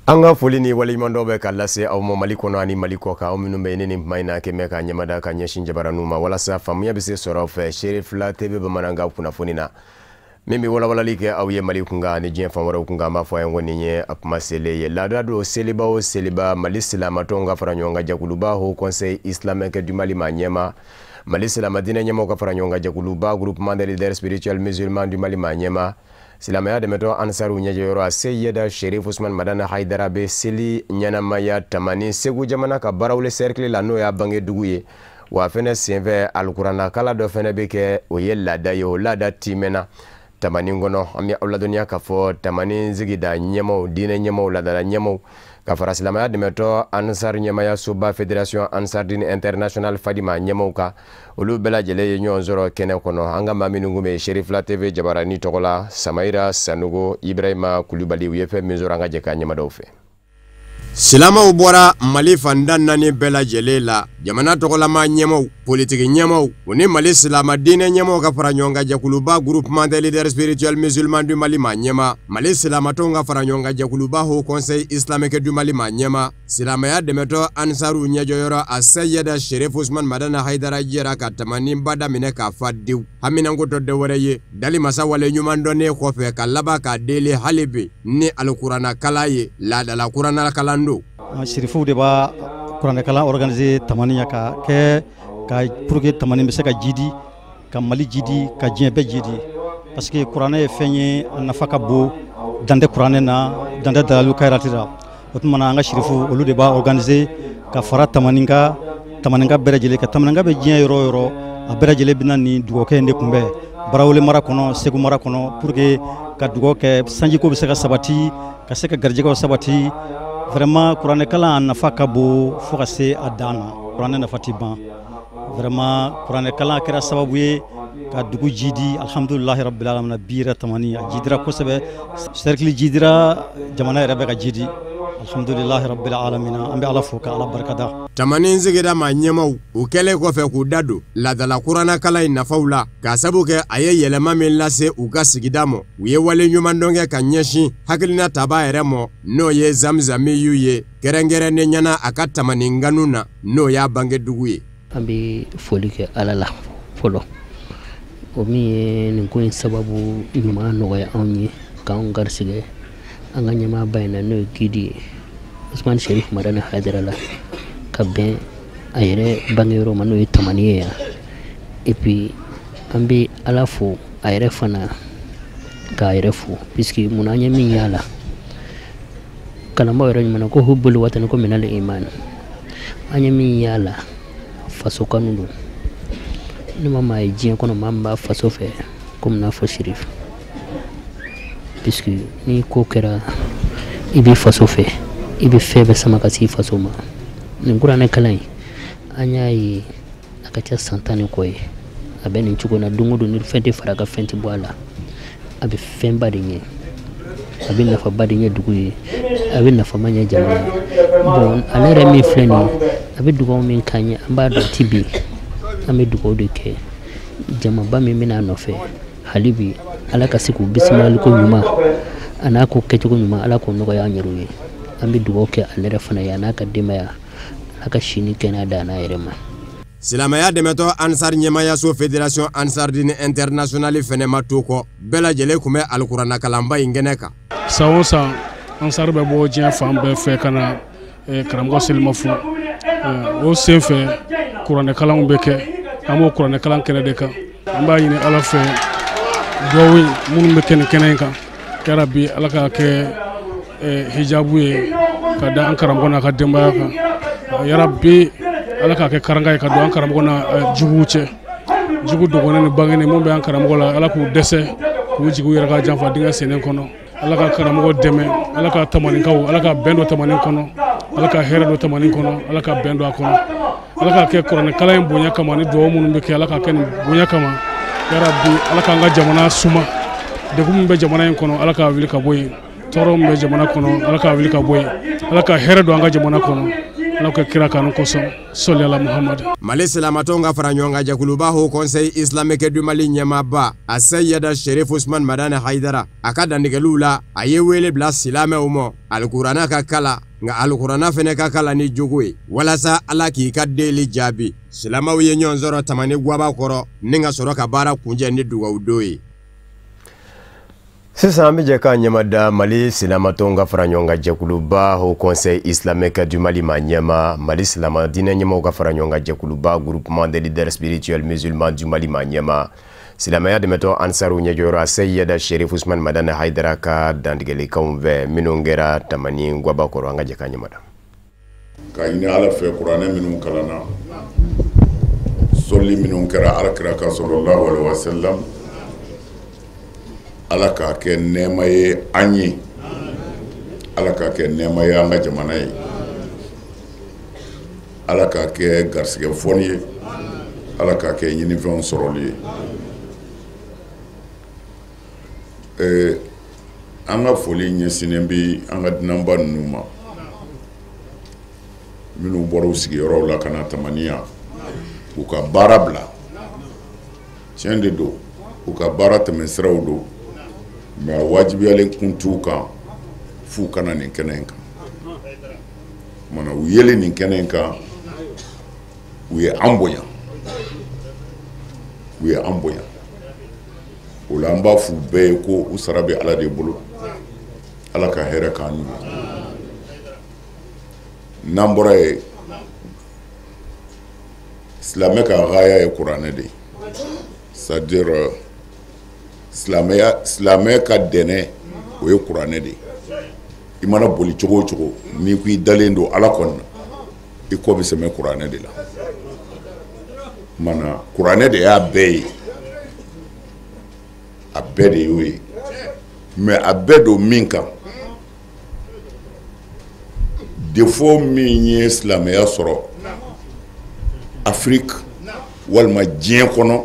An ka foli ni waleɲumandɔn bɛ ka lase aw ma Mali kɔnɔ ani Mali kɔ kan, aw minnu bɛ ne ni kuma in na kɛmɛ ka ɲɛmada ka ɲɛsin jabaraninw ma walasa faamuya bɛ se sɔrɔ aw fɛ Serifila TV bamanankan kunnafoni na min bɛ walawalali kɛ aw ye Mali kunkan ani diɲɛ fan wɛrɛw kunkan. An b'a fɔ a ye ko nin ye a kuma selen ye. Laada don, seliba o seliba, Mali silamatɔnw ka fara ɲɔgɔn kan jɛkuluba Haut Conseil Islamique du Mali ma ɲɛma, Mali silamɛdinɛ ɲɛmɔgɔw ka fara ɲɔgɔn kan jɛkuluba Groupement des leaders spirituels musulmans du Mali ma ɲɛma, silamɛya dɛmɛtɔ Ansaru ɲɛjɛyɔrɔ a Seyida Sherif Usman Madani Hayidara bɛ seli ɲɛnamaya Tamani, Segu jamana ka Barawuli cercle la, n'o y'a bange dugu ye. Wa fɛnɛ senfɛ, alikuranakala dɔ fɛnɛ bɛ kɛ, o ye laada ye, o laada timɛna Tamani kɔnɔ. An bɛ aw ladɔnniya k'a fɔ Tamani sigida ɲɛmaw, diinɛ ɲɛmaw, laadala ɲɛmaw ka fara silamɛya dɛmɛtɔ Ansar ɲɛmaya soba Fédération Ansardine Internationale Fadima ɲɛmaw kan, olu bɛɛ lajɛlen ye ɲɔgɔn sɔrɔ kɛnɛ kɔnɔ. An ka maa minnu kun bɛ Serifila TV jabarani tɔgɔ la, Samayira Sanogo, Ibrahima Kulubali, u ye fɛn min sɔrɔ, an ka jɛ k'a ɲɛmadaw fɛ. Silamaw bɔra Mali fantan naani bɛɛ lajɛlen la, jamana tɔgɔlama ɲɛmaw, politiki ɲɛmaw, u ni Mali silama diinɛ ɲɛmaw ka fara ɲɔgɔn kan jɛkuluba Groupement des leaders spirituels musulmans du Mali ma ɲɛma, Mali silamatɔnw ka fara ɲɔgɔn kan jɛkuluba Haut Conseil Islamique du Mali ma ɲɛma, silamɛya dɛmɛtɔ Ansaru ɲɛjɔyɔrɔ a Seyida Sherif Usman Madani Hayidara jɛra ka Tamani ba daminɛ k'a fa dewu. Haminanko tɔ dɔwɛrɛ ye dali masa wale ɲuman dɔnnen kɔfɛ ka laban k'a deli hali bi ni alikuranakala ye, laadala kuranakalan don. Sirifuw de b'a kuranɛkalan organiser Tamani ya ka kɛ ka pour que Tamani bɛ se ka jidi, ka Mali jidi, ka diɲɛ bɛɛ jidi, parce que kuranɛ ye fɛn ye, a nafa ka bon. Dan tɛ kuranɛ na, dan tɛ dalalu kayirati la. O tuma na, an ka sirifu, olu de b'a organiser ka fara Tamani kan, Tamaninka bɛɛ lajɛlen ka Tamaninka bɛ diɲɛ yɔrɔ o yɔrɔ, a bɛɛ lajɛlen bɛ na nin dugawukɛ in de kunbɛn Barawele mara kɔnɔ, Segu mara kɔnɔ, pour que ka dugawu kɛ sanjiko bɛ se ka sabati, ka se ka garijɛgɛw sabati. Vraiment, kuranɛkalan a nafa ka bon fo ka se a dan na. Kuranɛ nafa ti ban. Vraiment, kuranɛkalan kɛra sababu ye ka dugu jidi. Alhamdulilahi rabbil alamin, bi yɛrɛ Tamani a jidira kosɛbɛ, cercle jidira, jamana yɛrɛ bɛ ka jidi. Alhamdulilahi rabbil alamin, an bɛ Ala fo ka Ala barikada. Tamani sigida maa ɲɛmaw, u kɛlen kɔfɛ k'u da don laadala kuranɛkalan in nafaw la k'a sabu kɛ a ye yɛlɛma min lase u ka sigida ma, u ye wale ɲuman dɔn kɛ ka ɲɛsin hakilina taba yɛrɛ ma, n'o ye Zamzamiyu ye, kɛrɛnkɛrɛnnen ɲɛna a ka Tamani nganu na, n'o y'a bange dugu ye. An bɛ foli kɛ Ala la fɔlɔ, o min ye nin ko in sababu ɲuman nɔgɔya anw ye k'anw garisɛgɛ an ka ɲɛmaaba in na, n'o ye guide ye Usumani Sherif Madani Hayidara la, ka bɛn a yɛrɛ bangeyɔrɔ ma, n'o ye Tamani ye yan. Et puis an bɛ Ala fo, a yɛrɛ fana k'a yɛrɛ fo, puisque munna an ye min y'a la, kalanbaaw yɛrɛ ɲuman ko hubbul watani ko minal iman, an ye min y'a la, faso kanu don. Ne ma maa ye diɲɛ kɔnɔ maa min b'a faso fɛ komi n'a fɔ Sherif, puisque ni ko kɛra i b'i faso fɛ, i bɛ fɛn bɛɛ sama ka se i faso ma. Nin kuranɛ kalan in, an y'a ye a ka ca san 10 ni kɔ ye a bɛ nin cogo na. Don o don, ni fɛn tɛ fara a kan, fɛn tɛ bɔ a la, a bɛ fɛnba de ɲɛ, a bɛ nafaba de ɲɛ dugu ye, a bɛ nafama ɲɛ jamana ye. Bon, ale yɛrɛ min filɛ nin ye, a bɛ dugawu min k'an ye, an b'a dɔn ti bi an bɛ dugawu de kɛ jamaba min bɛna a nɔfɛ. Hali bi Ala ka se k'u bisimilaliko ɲuman a n'a ko kɛcogo ɲuman, Ala k'o nɔgɔya an yɛrɛw ye. An bɛ dugawu kɛ ale yɛrɛ fana ye, a n'a ka denbaya, Ala ka si ni kɛnɛya da a n'a yɛrɛ ma. Silamɛya dɛmɛtɔ Ansar ɲɛmayaso Fédération Ansardine Internationale fɛnɛ ma to kɔ, bɛɛ lajɛlen tun bɛ alikuranakalanba in kɛnɛ kan. San o san, Ansar bɛ bɔ diɲɛ fan bɛɛ fɛ ka na karamɔgɔ selima fo. O sen fɛ, kuranɛkalanw bɛ kɛ, an b'o kuranɛkalan kɛnɛ de kan. An b'a ɲini Ala fɛ, duwawu minnu bɛ kɛ nin kɛnɛ in kan, yarabi Ala k'a kɛ hijabu ye ka da an karamɔgɔ n'a ka denbaya kan. Yarabi Ala k'a kɛ karanga ye ka don an karamɔgɔ n'a juguw cɛ, jugu dɔgɔnin ni bangeni mun bɛ an karamɔgɔ la, Ala k'u dɛsɛ k'u jigin u yɛrɛ ka janfa dingɛ sennen kɔnɔ. Ala ka karamɔgɔ dɛmɛ, Ala ka Tamanikaw, Ala ka bɛn don Tamani kɔnɔ, Ala ka hɛrɛ don Tamani kɔnɔ, Ala ka bɛn don a kɔnɔ, Ala k'a kɛ kuranɛkalan in bonya kama ni duwawu minnu bɛ kɛ, Ala k'a kɛ nin bonya kama. Yarabi Ala k'an ka jamana suma, degun min bɛ jamana in kɔnɔ, Ala k'a wuli ka bɔ yen, tɔɔrɔ min bɛ jamana kɔnɔ, Ala k'a wuli ka bɔ yen, Ala ka hɛrɛ don an ka jamana kɔnɔ. Ala ka kira kanu kosɔn, sɔli ala Muhamadu. Mali silamatɔnw ka fara ɲɔgɔn kan jɛkuluba Haut Conseil Islamique du Mali ɲɛmaaba a Seyida Sherif Usman Madani Hayidara, a ka dantigɛliw la, a ye wele bila silamɛw ma alikuranna ka kala, nka alikuranna fɛnɛ ka kala ni jogo ye walasa Ala k'i ka deli jaabi. Silamɛw ye ɲɔgɔn sɔrɔ Tamani Gwaba kɔrɔ ni ka sɔrɔ ka baara kuncɛ ni dugawu don ye. Sisan an bɛ jɛ k'a ɲɛmada Mali silamatɔnw ka fara ɲɔgɔn kan jɛkuluba Haut Conseil Islamique du Mali ma ɲɛma, Mali silama diinɛ ɲɛmaaw ka fara ɲɔgɔn kan jɛkuluba Groupement des leaders spirituels musulmans du Mali ma ɲɛma, silamɛya dɛmɛtɔ Ansaru ɲɛjɔyɔrɔ a Seyida Sherif Usman Madani Hayidara ka dantigɛlikanw fɛ minnu kɛra Tamani Gwaba kɔrɔ. An ka jɛ k'a ɲɛmada. K'a ɲini Ala fɛ, kuranɛ minnu kalanna, sɔli minnu kɛra Alakira kan sallallahu alaihi wa sallam, Ala k'a kɛ nɛɛma ye an ye, Ala k'a kɛ nɛɛma ye an ka jamana ye, Ala k'a kɛ garisɛgɛ fɔni ye, Ala k'a kɛ ɲinifɛnw sɔrɔli ye. An ka foli ɲɛsinnen bɛ an ka dunanba ninnu ma minnu bɔra u sigiyɔrɔw la ka na Tamani yan, u ka baara bila. Tiɲɛ de don, u ka baara tɛmɛsiraw don, mais a wajibiyalen kun t'u kan f'u kana nin kɛnɛ in kan. Kumana u yelen nin kɛnɛ in kan, u ye an bonya, u ye an bonya. O la an b'a f'u bɛɛ ye ko u sara bɛ Ala de bolo, Ala ka hɛrɛ k'an n'u ye. N'an bɔra yen, silamɛ ka haya ye kuranɛ de ye, c'est-à-dire silamɛya, silamɛ ka dɛnɛ o ye kuranɛ de ye. I mana boli cogo o cogo, n'i ko i dalen don Ala kɔni na, i kɔ bɛ sɛmɛ kuranɛ de la. Kumana kuranɛ de y'a bɛɛ ye, a bɛɛ de y'o ye, mais a bɛɛ don min kan, défaut min ye silamɛya sɔrɔ Afrique walima diɲɛ kɔnɔ,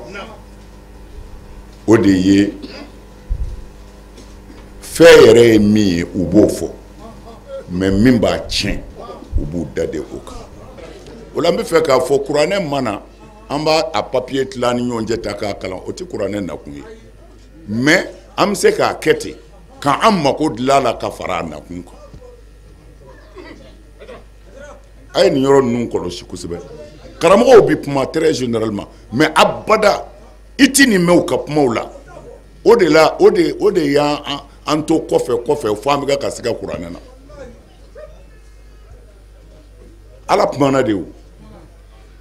o de ye fɛn yɛrɛ ye min ye, u b'o fɔ, mais min b'a tiɲɛ, u b'u da de o kan. O la n bɛ fɛ k'a fɔ, kuranɛ mana an b'a a papier tila ni ɲɔgɔn cɛ ta k'a kalan, o tɛ kuranɛ nakun ye, mais an bɛ se k'a kɛ ten k'an mako dilan a la ka fara a nakun kan. A ye nin yɔrɔ ninnu kɔlɔsi kosɛbɛ. Karamɔgɔw bɛ kuma très généralement, mais abada i ti nin mɛn u ka kumaw la. O de la o de y'an an to kɔfɛ kɔfɛ fo an bɛ ka siga kuranɛ na. Ala kumana de, o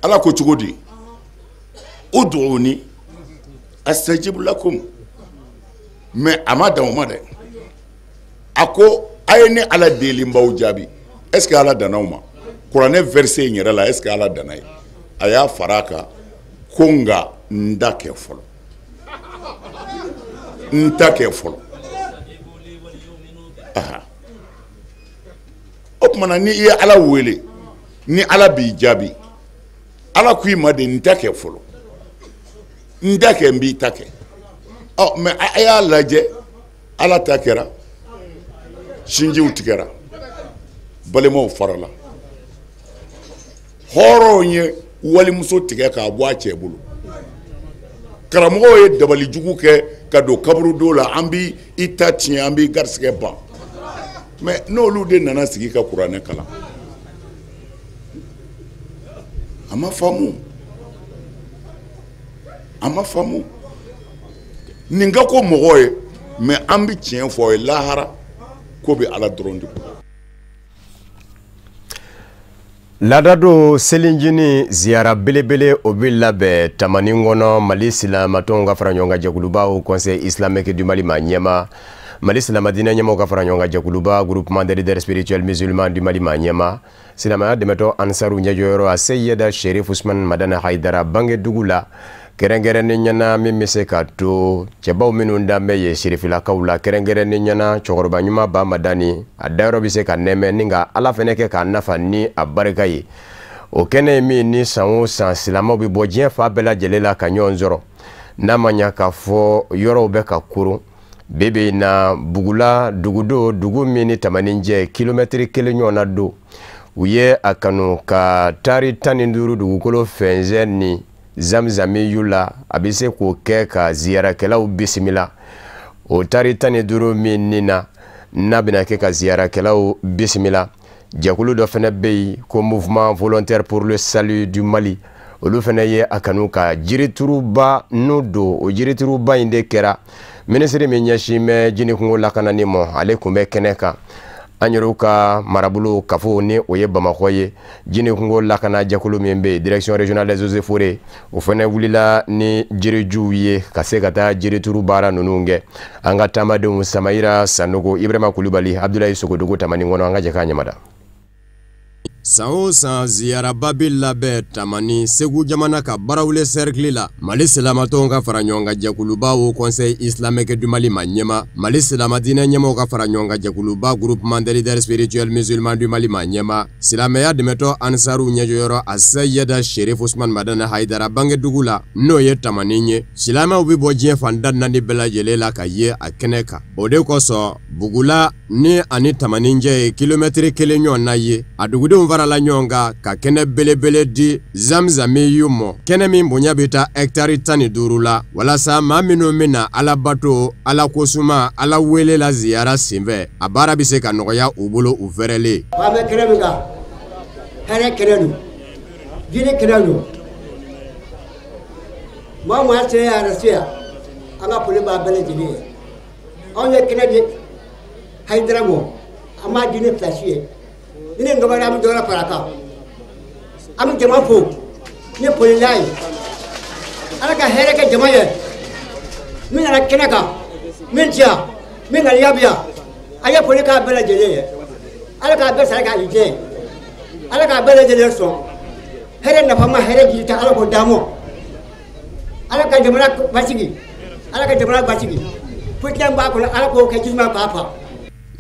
Ala ko cogo di? Ud'uni astajib lakum. Mais a ma dan o ma dɛ, a ko a ye ne Ala deli, n b'aw jaabi. Est ce que Ala danna o ma? Kuranɛ verset in yɛrɛ la, est ce que Ala danna ye? A y'a fara a kan ko nka n ta kɛ fɔlɔ, n ta kɛ fɔlɔ. O tuma na, ni i ye Ala wele, ni Ala b'i jaabi, Ala ko i ma de n ta kɛ fɔlɔ, n ta kɛ, n b'i ta kɛ. Ɔ mais a y'a lajɛ, Ala ta kɛra, sinjiw tigɛra, balimaw farala, hɔrɔnw ye walimuso tigɛ k'a bɔ a cɛ bolo, karamɔgɔw ye dabalijugu kɛ ka don kaburudo la, an b'i i ta tiɲɛ, an b'i garisɛgɛ ban. Mais n'olu de nana sigi ka kuranɛ kalan, a ma faamu, a ma faamu. Nin ka ko mɔgɔw ye, mais an bɛ tiɲɛ fɔ ye, lahara ko bɛ Ala dɔrɔn de bolo. Laada don, selinjini ziyara belebele o bɛ labɛn Tamani kɔnɔ. Mali silamatɔnw ka fara ɲɔgɔn kan jɛkuluba Haut Conseil Islamique du Mali ma ɲɛma, Mali silamadinɛ ɲɛmaaw ka fara ɲɔgɔn kan jɛkuluba Groupement des leaders spirituels musulmans du Mali ma ɲɛma, silamɛya dɛmɛtɔ Ansaru ɲɛjɔyɔrɔ a Seyida Sherif Usman Madani Hayidara bangedugu la, kɛrɛnkɛrɛnnen ɲɛna min bɛ se ka to cɛbaw minnu dan bɛ yen sirifilakaw la, kɛrɛnkɛrɛnnen ɲɛna cɛkɔrɔba ɲuman ba Madani, a dayɔrɔ bɛ se ka nɛmɛ ni ka Ala fɛnɛ kɛ k'a nafa ni a barika ye. O kɛnɛ ye min ni san o san silamɛw bɛ bɔ diɲɛ fan bɛɛ lajɛlen la ka ɲɔgɔn sɔrɔ, n'a ma ɲa k'a fɔ yɔrɔw bɛ ka koron. Bi bi in na, Bugula dugudo, dugu min ni Tamani jɛ kilomɛtiri 1 ɲɔgɔnna don. U ye a kanu ka tari 15 dugukolo fɛnsɛn ni zamzamiyu la, a bɛ se k'o kɛ ka ziyarakɛlaw bisimila. O tari 15 min ni na n'a bɛna kɛ ka ziyarakɛlaw bisimila, jɛkulu dɔ fana bɛ yen ko Mouvement volontaire pour le salut du Mali, olu fana ye a kanu ka jirituruba n'u don. O jirituruba in de kɛra minisiri min ɲɛsin bɛ jinikungo lakanani ma, ale tun bɛ kɛnɛ kan. An yɛrɛw ka marabolo kafo ni o ye Bamakɔ ye, jinikungo lakana jɛkulu min bɛ yen, Direction régionale des eaux et forêts, o fana wulila ni jirijuw ye ka se ka taa jirituru baara ninnu kɛ. An ka taamadenw Samayira Sanogo, Ibrahima Kulubali, Abdulayi Sogodogo Tamani kɔnɔ, an ka jɛ k'a ɲamada. San o san ziyaraba bɛ labɛn Tamani, Segu jamana ka Barawule cercle la. Mali silamatɔnw ka fara ɲɔgɔn kan jɛkuluba Haut Conseil islamique du Mali ma ɲɛma, Mali silamadinɛ ɲɛmɔgɔw ka fara ɲɔgɔn kan jɛkuluba Groupement des leaders spirituels musulmans du Mali ma ɲɛma, silamɛya dɛmɛtɔ Ansaru ɲɛjɔyɔrɔ Asayida Sherif Usman Madani Hayidara bangedugu la, n'o ye Tamani ye. Silamɛw bɛ bɔ diɲɛ fan da naani bɛɛ lajɛlen la ka ye a kɛnɛ kan. O de kosɔn Bugula ni ani Tamani cɛ ye kilomɛtiri 1 ɲɔgɔn na ye, a dugudenw farala ɲɔgɔn kan ka kɛnɛ belebele di zamzamiyu mɔ, kɛnɛ min bonya bɛ taa hɛkitari 15 la, walasa maa minnu bɛna Ala bato, Ala kosuma, Ala wele la ziyara senfɛ, a baara bɛ se ka nɔgɔya u bolo u fɛrɛlen. An bɛ kɛnɛ min kan, hɛrɛ kɛnɛ don, diinɛ kɛnɛ don. Maa o maa sera yan, a se yan, an ka foli b'a bɛɛ lajɛlen ye. Anw ye kɛnɛ di Hayidara mɔ, an b'a di ni pilasi ye. Ni ne dɔgɔyara, an bɛ dɔ wɛrɛ fara a kan. An bɛ jama fo ni folila ye. Ala ka hɛrɛ kɛ jama ye. Min nana kɛnɛ kan, min ti yan, min ŋaniya bɛ yan, a ye foli k'a bɛɛ lajɛlen ye. Ala k'a bɛɛ sara k'a jɛ. Ala k'a bɛɛ lajɛlen sɔn. Hɛrɛ nafama, hɛrɛ jiri ta, Ala k'o d'an ma. Ala ka jamana basigi. Ala ka jamana basigi. Foyi b'a kɔnɔ, Ala k'o kɛ jisuma k'a fa.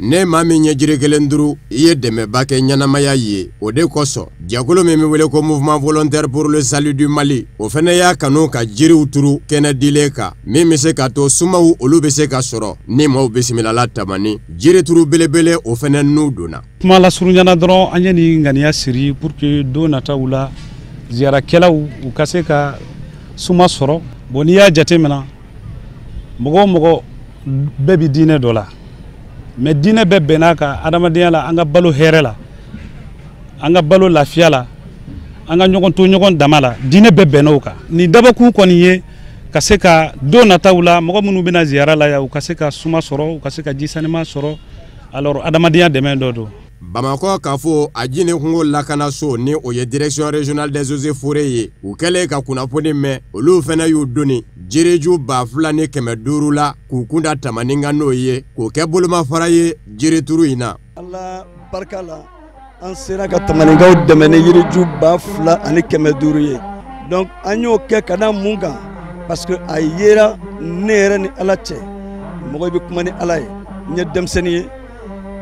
Ne maa min ye jiri 1 turu, i ye dɛmɛba kɛ ɲɛnamaya ye. O de kosɔn jɛkulu min bɛ wele ko Mouvement volontaire pour le salut du Mali, o fana y'a kanu ka jiriw turu kɛnɛ dilen kan, min bɛ se ka to sumaw olu bɛ se ka sɔrɔ ni maaw bisimilala Tamani. Jirituru belebele o fana n'u donna. Kuma lasurunyana dɔrɔn, an ye nin ŋaniya siri pour que don nataw la ziyarakɛlaw u ka se ka suma sɔrɔ. Bon, n'i y'a jateminɛ, mɔgɔ o mɔgɔ bɛɛ bɛ diinɛ dɔ la, mais diinɛ bɛɛ bɛn'a ka adamadenya la, an ka balo hɛrɛ la, an ka balo lafiya la, an ka ɲɔgɔn to ɲɔgɔn dama la, diinɛ bɛɛ bɛnna o kan. Nin dabɔkun kɔni ye ka se ka don nataw la mɔgɔ minnu bɛna ziyara la yan, u ka se ka suma sɔrɔ, u ka se ka ji sanima sɔrɔ. Alors adamadenya dɛmɛ dɔ don. Bamakɔ kafo a jini kungo lakanaso ni o ye Direction régionale des eaux et forêts ye, u kɛlen ka kunnafoni mɛn, olu fana y'u donni jiriju 2500 la k'u kunda Tamani kan, n'o ye k'o kɛ bolomafara ye jirituru in na. Ala barika la, an sera ka Tamanikaw dɛmɛ ni yiriju 2500 ye. Donc an y'o kɛ ka da mun kan, parce que a yera ne yɛrɛ ni Ala cɛ, mɔgɔ bɛ kuma ni Ala ye. N ye denmisɛnnin ye,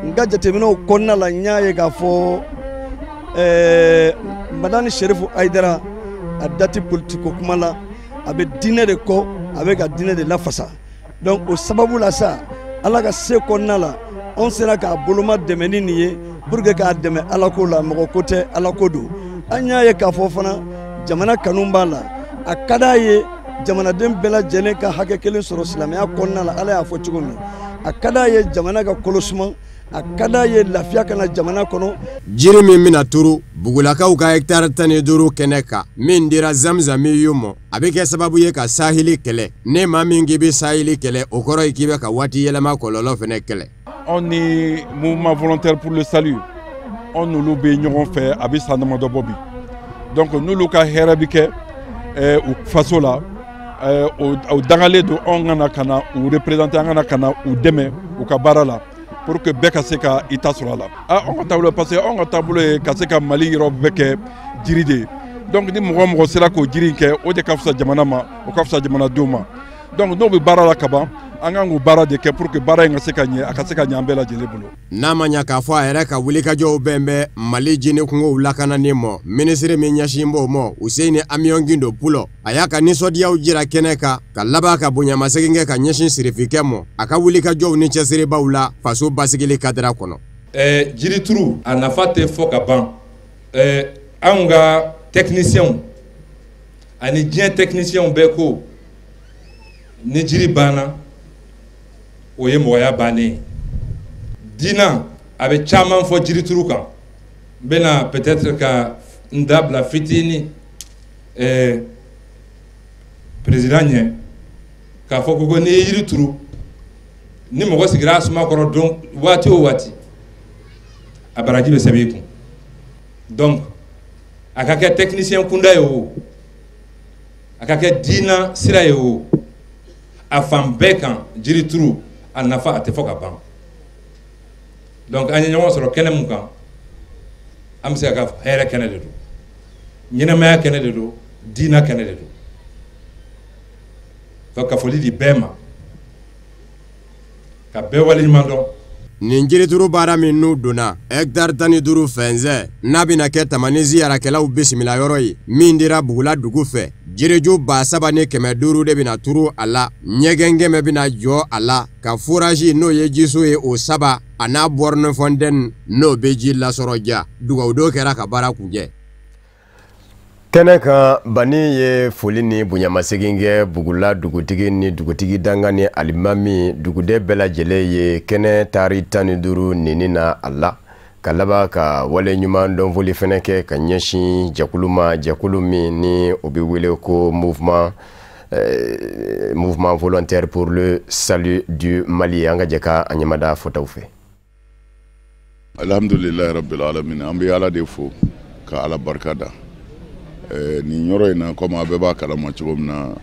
n ka jateminɛw kɔnɔna la, n y'a ye k'a fɔ Madani Serifu Hayidara, a da tɛ politiko kuma la, a bɛ diinɛ de kɔ, a bɛ ka diinɛ de lafasa. Donc o sababu la sa, Ala ka se kɔnɔna la, anw sera k'a boloma dɛmɛ ni nin ye pour que k'a dɛmɛ Ala ko la, mɔgɔ ko tɛ, Ala ko don. An y'a ye k'a fɔ fana jamana kanu b'a la, a ka d'a ye jamanaden bɛɛ lajɛlen ka hakɛ kelen sɔrɔ silamɛya kɔnɔna la, Ala y'a fɔ cogo min. A ka d'a ye jamana ka kolo suma, a ka d'a ye lafiya ka na jamana kɔnɔ. Jiri min bɛna turu Bugulakaw ka hɛkitari 15 kɛnɛ kan, min dira zamzamiyu mɔ, a bɛ kɛ sababu ye ka sahili kɛlɛ. Ne maa min k'i bɛ sahili kɛlɛ, o kɔrɔ ye k'i bɛ ka waati yɛlɛma kɔlɔlɔ fana kɛlɛ. Anw ni Mouvement volontaire pour le salut, anw n'olu bɛ ɲɔgɔn fɛ, a bɛ san damadɔ bɔ bi. Donc n'olu ka hɛrɛ bɛ kɛ u faso la, o dangalen don anw ka na ka na u représenter, an ka na ka na u dɛmɛ u ka baara la, pour que bɛɛ ka se ka i ta sɔrɔ a la. Anw ka taabolo, parce que anw ka taabolo ye ka se ka Mali yɔrɔ bɛɛ kɛ jiri de ye. Donc ni mɔgɔ o mɔgɔ sera k'o jiri in kɛ, o de ka fisa jamana ma, o ka fisa jamanadenw ma. Donc n'o bɛ baara la kaban, an kan k'o baara de kɛ pour que baara in ka se ka ɲɛ, a ka se ka ɲɛ an bɛɛ lajɛlen bolo. N'a ma ɲɛ k'a fɔ a yɛrɛ ka wulikajɔw bɛn bɛ Mali jini kungow lakanani ma, minisiri min ɲɛsin b'o ma, Useyini Amiɔn Gindo Pulɔ, a y'a ka nisɔndiyaw jira kɛnɛ kan, ka laban ka bonyamasegin kɛ ka ɲɛsin sirifikɛ ma a ka wulikajɔw ni cɛsiribaw la faso basigili kadira kɔnɔ. Jirituru a nafa tɛ fɔ ka ban. Anw ka techniciens ani diɲɛ techniciens bɛɛ ko ni jiri banna, o ye mɔgɔya bannen ye. Diina a bɛ caman fɔ jirituru kan. N bɛna peut-être ka n da bila fitinin président ɲɛ k'a fɔ ko n'i ye yiri turu, ni mɔgɔ sigira a suma kɔrɔ don waati o waati, a baraji bɛ sɛbɛn i kun. Donc a ka kɛ technicien kunda ye o, a ka kɛ diina sira ye o, a fan bɛɛ kan, jirituru a nafa a tɛ fɔ ka ban. Donc an ye ɲɔgɔn sɔrɔ kɛnɛ mun kan, an bɛ se ka hɛrɛ kɛnɛ de don, ɲɛnamaya kɛnɛ de don, diina kɛnɛ de don. Donc ka foli di bɛɛ ma, ka bɛɛ waleɲuman dɔn. Nin jirituru baara min n'u donna hɛkitari 15 fɛnsɛ n'a bɛna kɛ Tamani ziyarakɛlaw bisimila yɔrɔ ye, min dira Bugula dugu fɛ, jiriju 3500 de bɛna turu a la, ɲɛgɛn 100 bɛna jɔ a la, ka forage n'o ye jiso ye o 3 a n'a borne fontaine n'o bɛ ji lasɔrɔ ja. Dugawudon kɛra ka baara kuncɛ. Kɛnɛ kan, Bani ye foli ni bonyamasegin kɛ Bugula dugutigi ni dugutigi dankan ni alimami duguden bɛɛ lajɛlen ye kɛnɛ tari 15 nini na a la, ka laban ka wale ɲuman dɔnfoli fɛnɛ kɛ ka ɲɛsin jɛkulu ma, jɛkulu min ni o bɛ wele ko mouvement volontaire pour le salut du Mali. An ka jɛ ka a ɲɛmada fɔtaw fɛ. Alhamdulilayi rabbil alamin, an bɛ Ala de fo ka Ala barika da. Nin yɔrɔ in na, komi a bɛɛ b'a kalama cogo min na,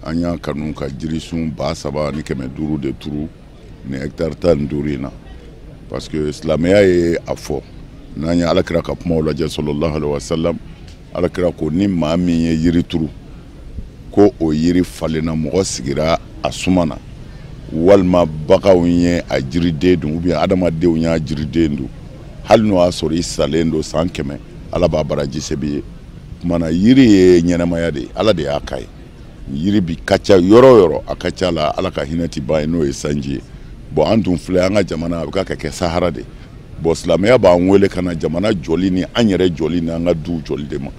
an y'a kanu ka jirisun 3500 de turu nin hectare 15 in na, parce que silamɛya ye a fɔ, n'an ye Alakira ka kumaw lajɛ sallallahu alaihi wa sallam, Alakira ko ni maa min ye yiri turu, ko o yiri falenna, mɔgɔ sigira a suma na, walima baganw ye a jiriden dun, ou bien adamadenw y'a jiriden dun, hali n'o y'a sɔrɔ i salen don san 100, Ala b'a baraji sɛbɛn i ye. Kumana yiri ye ɲɛnamaya de ye, Ala de y'a k'a ye. Yiri bi ka ca yɔrɔ o yɔrɔ, a ka ca la Ala ka hinɛ ti ban ye, n'o ye sanji ye. Bon, an dun filɛ an ka jamana a bɛ ka kɛ sahara de. Bon, silamɛya b'an wele ka na jamana jɔli ni an yɛrɛ jɔli ni an ka duw jɔli de ma.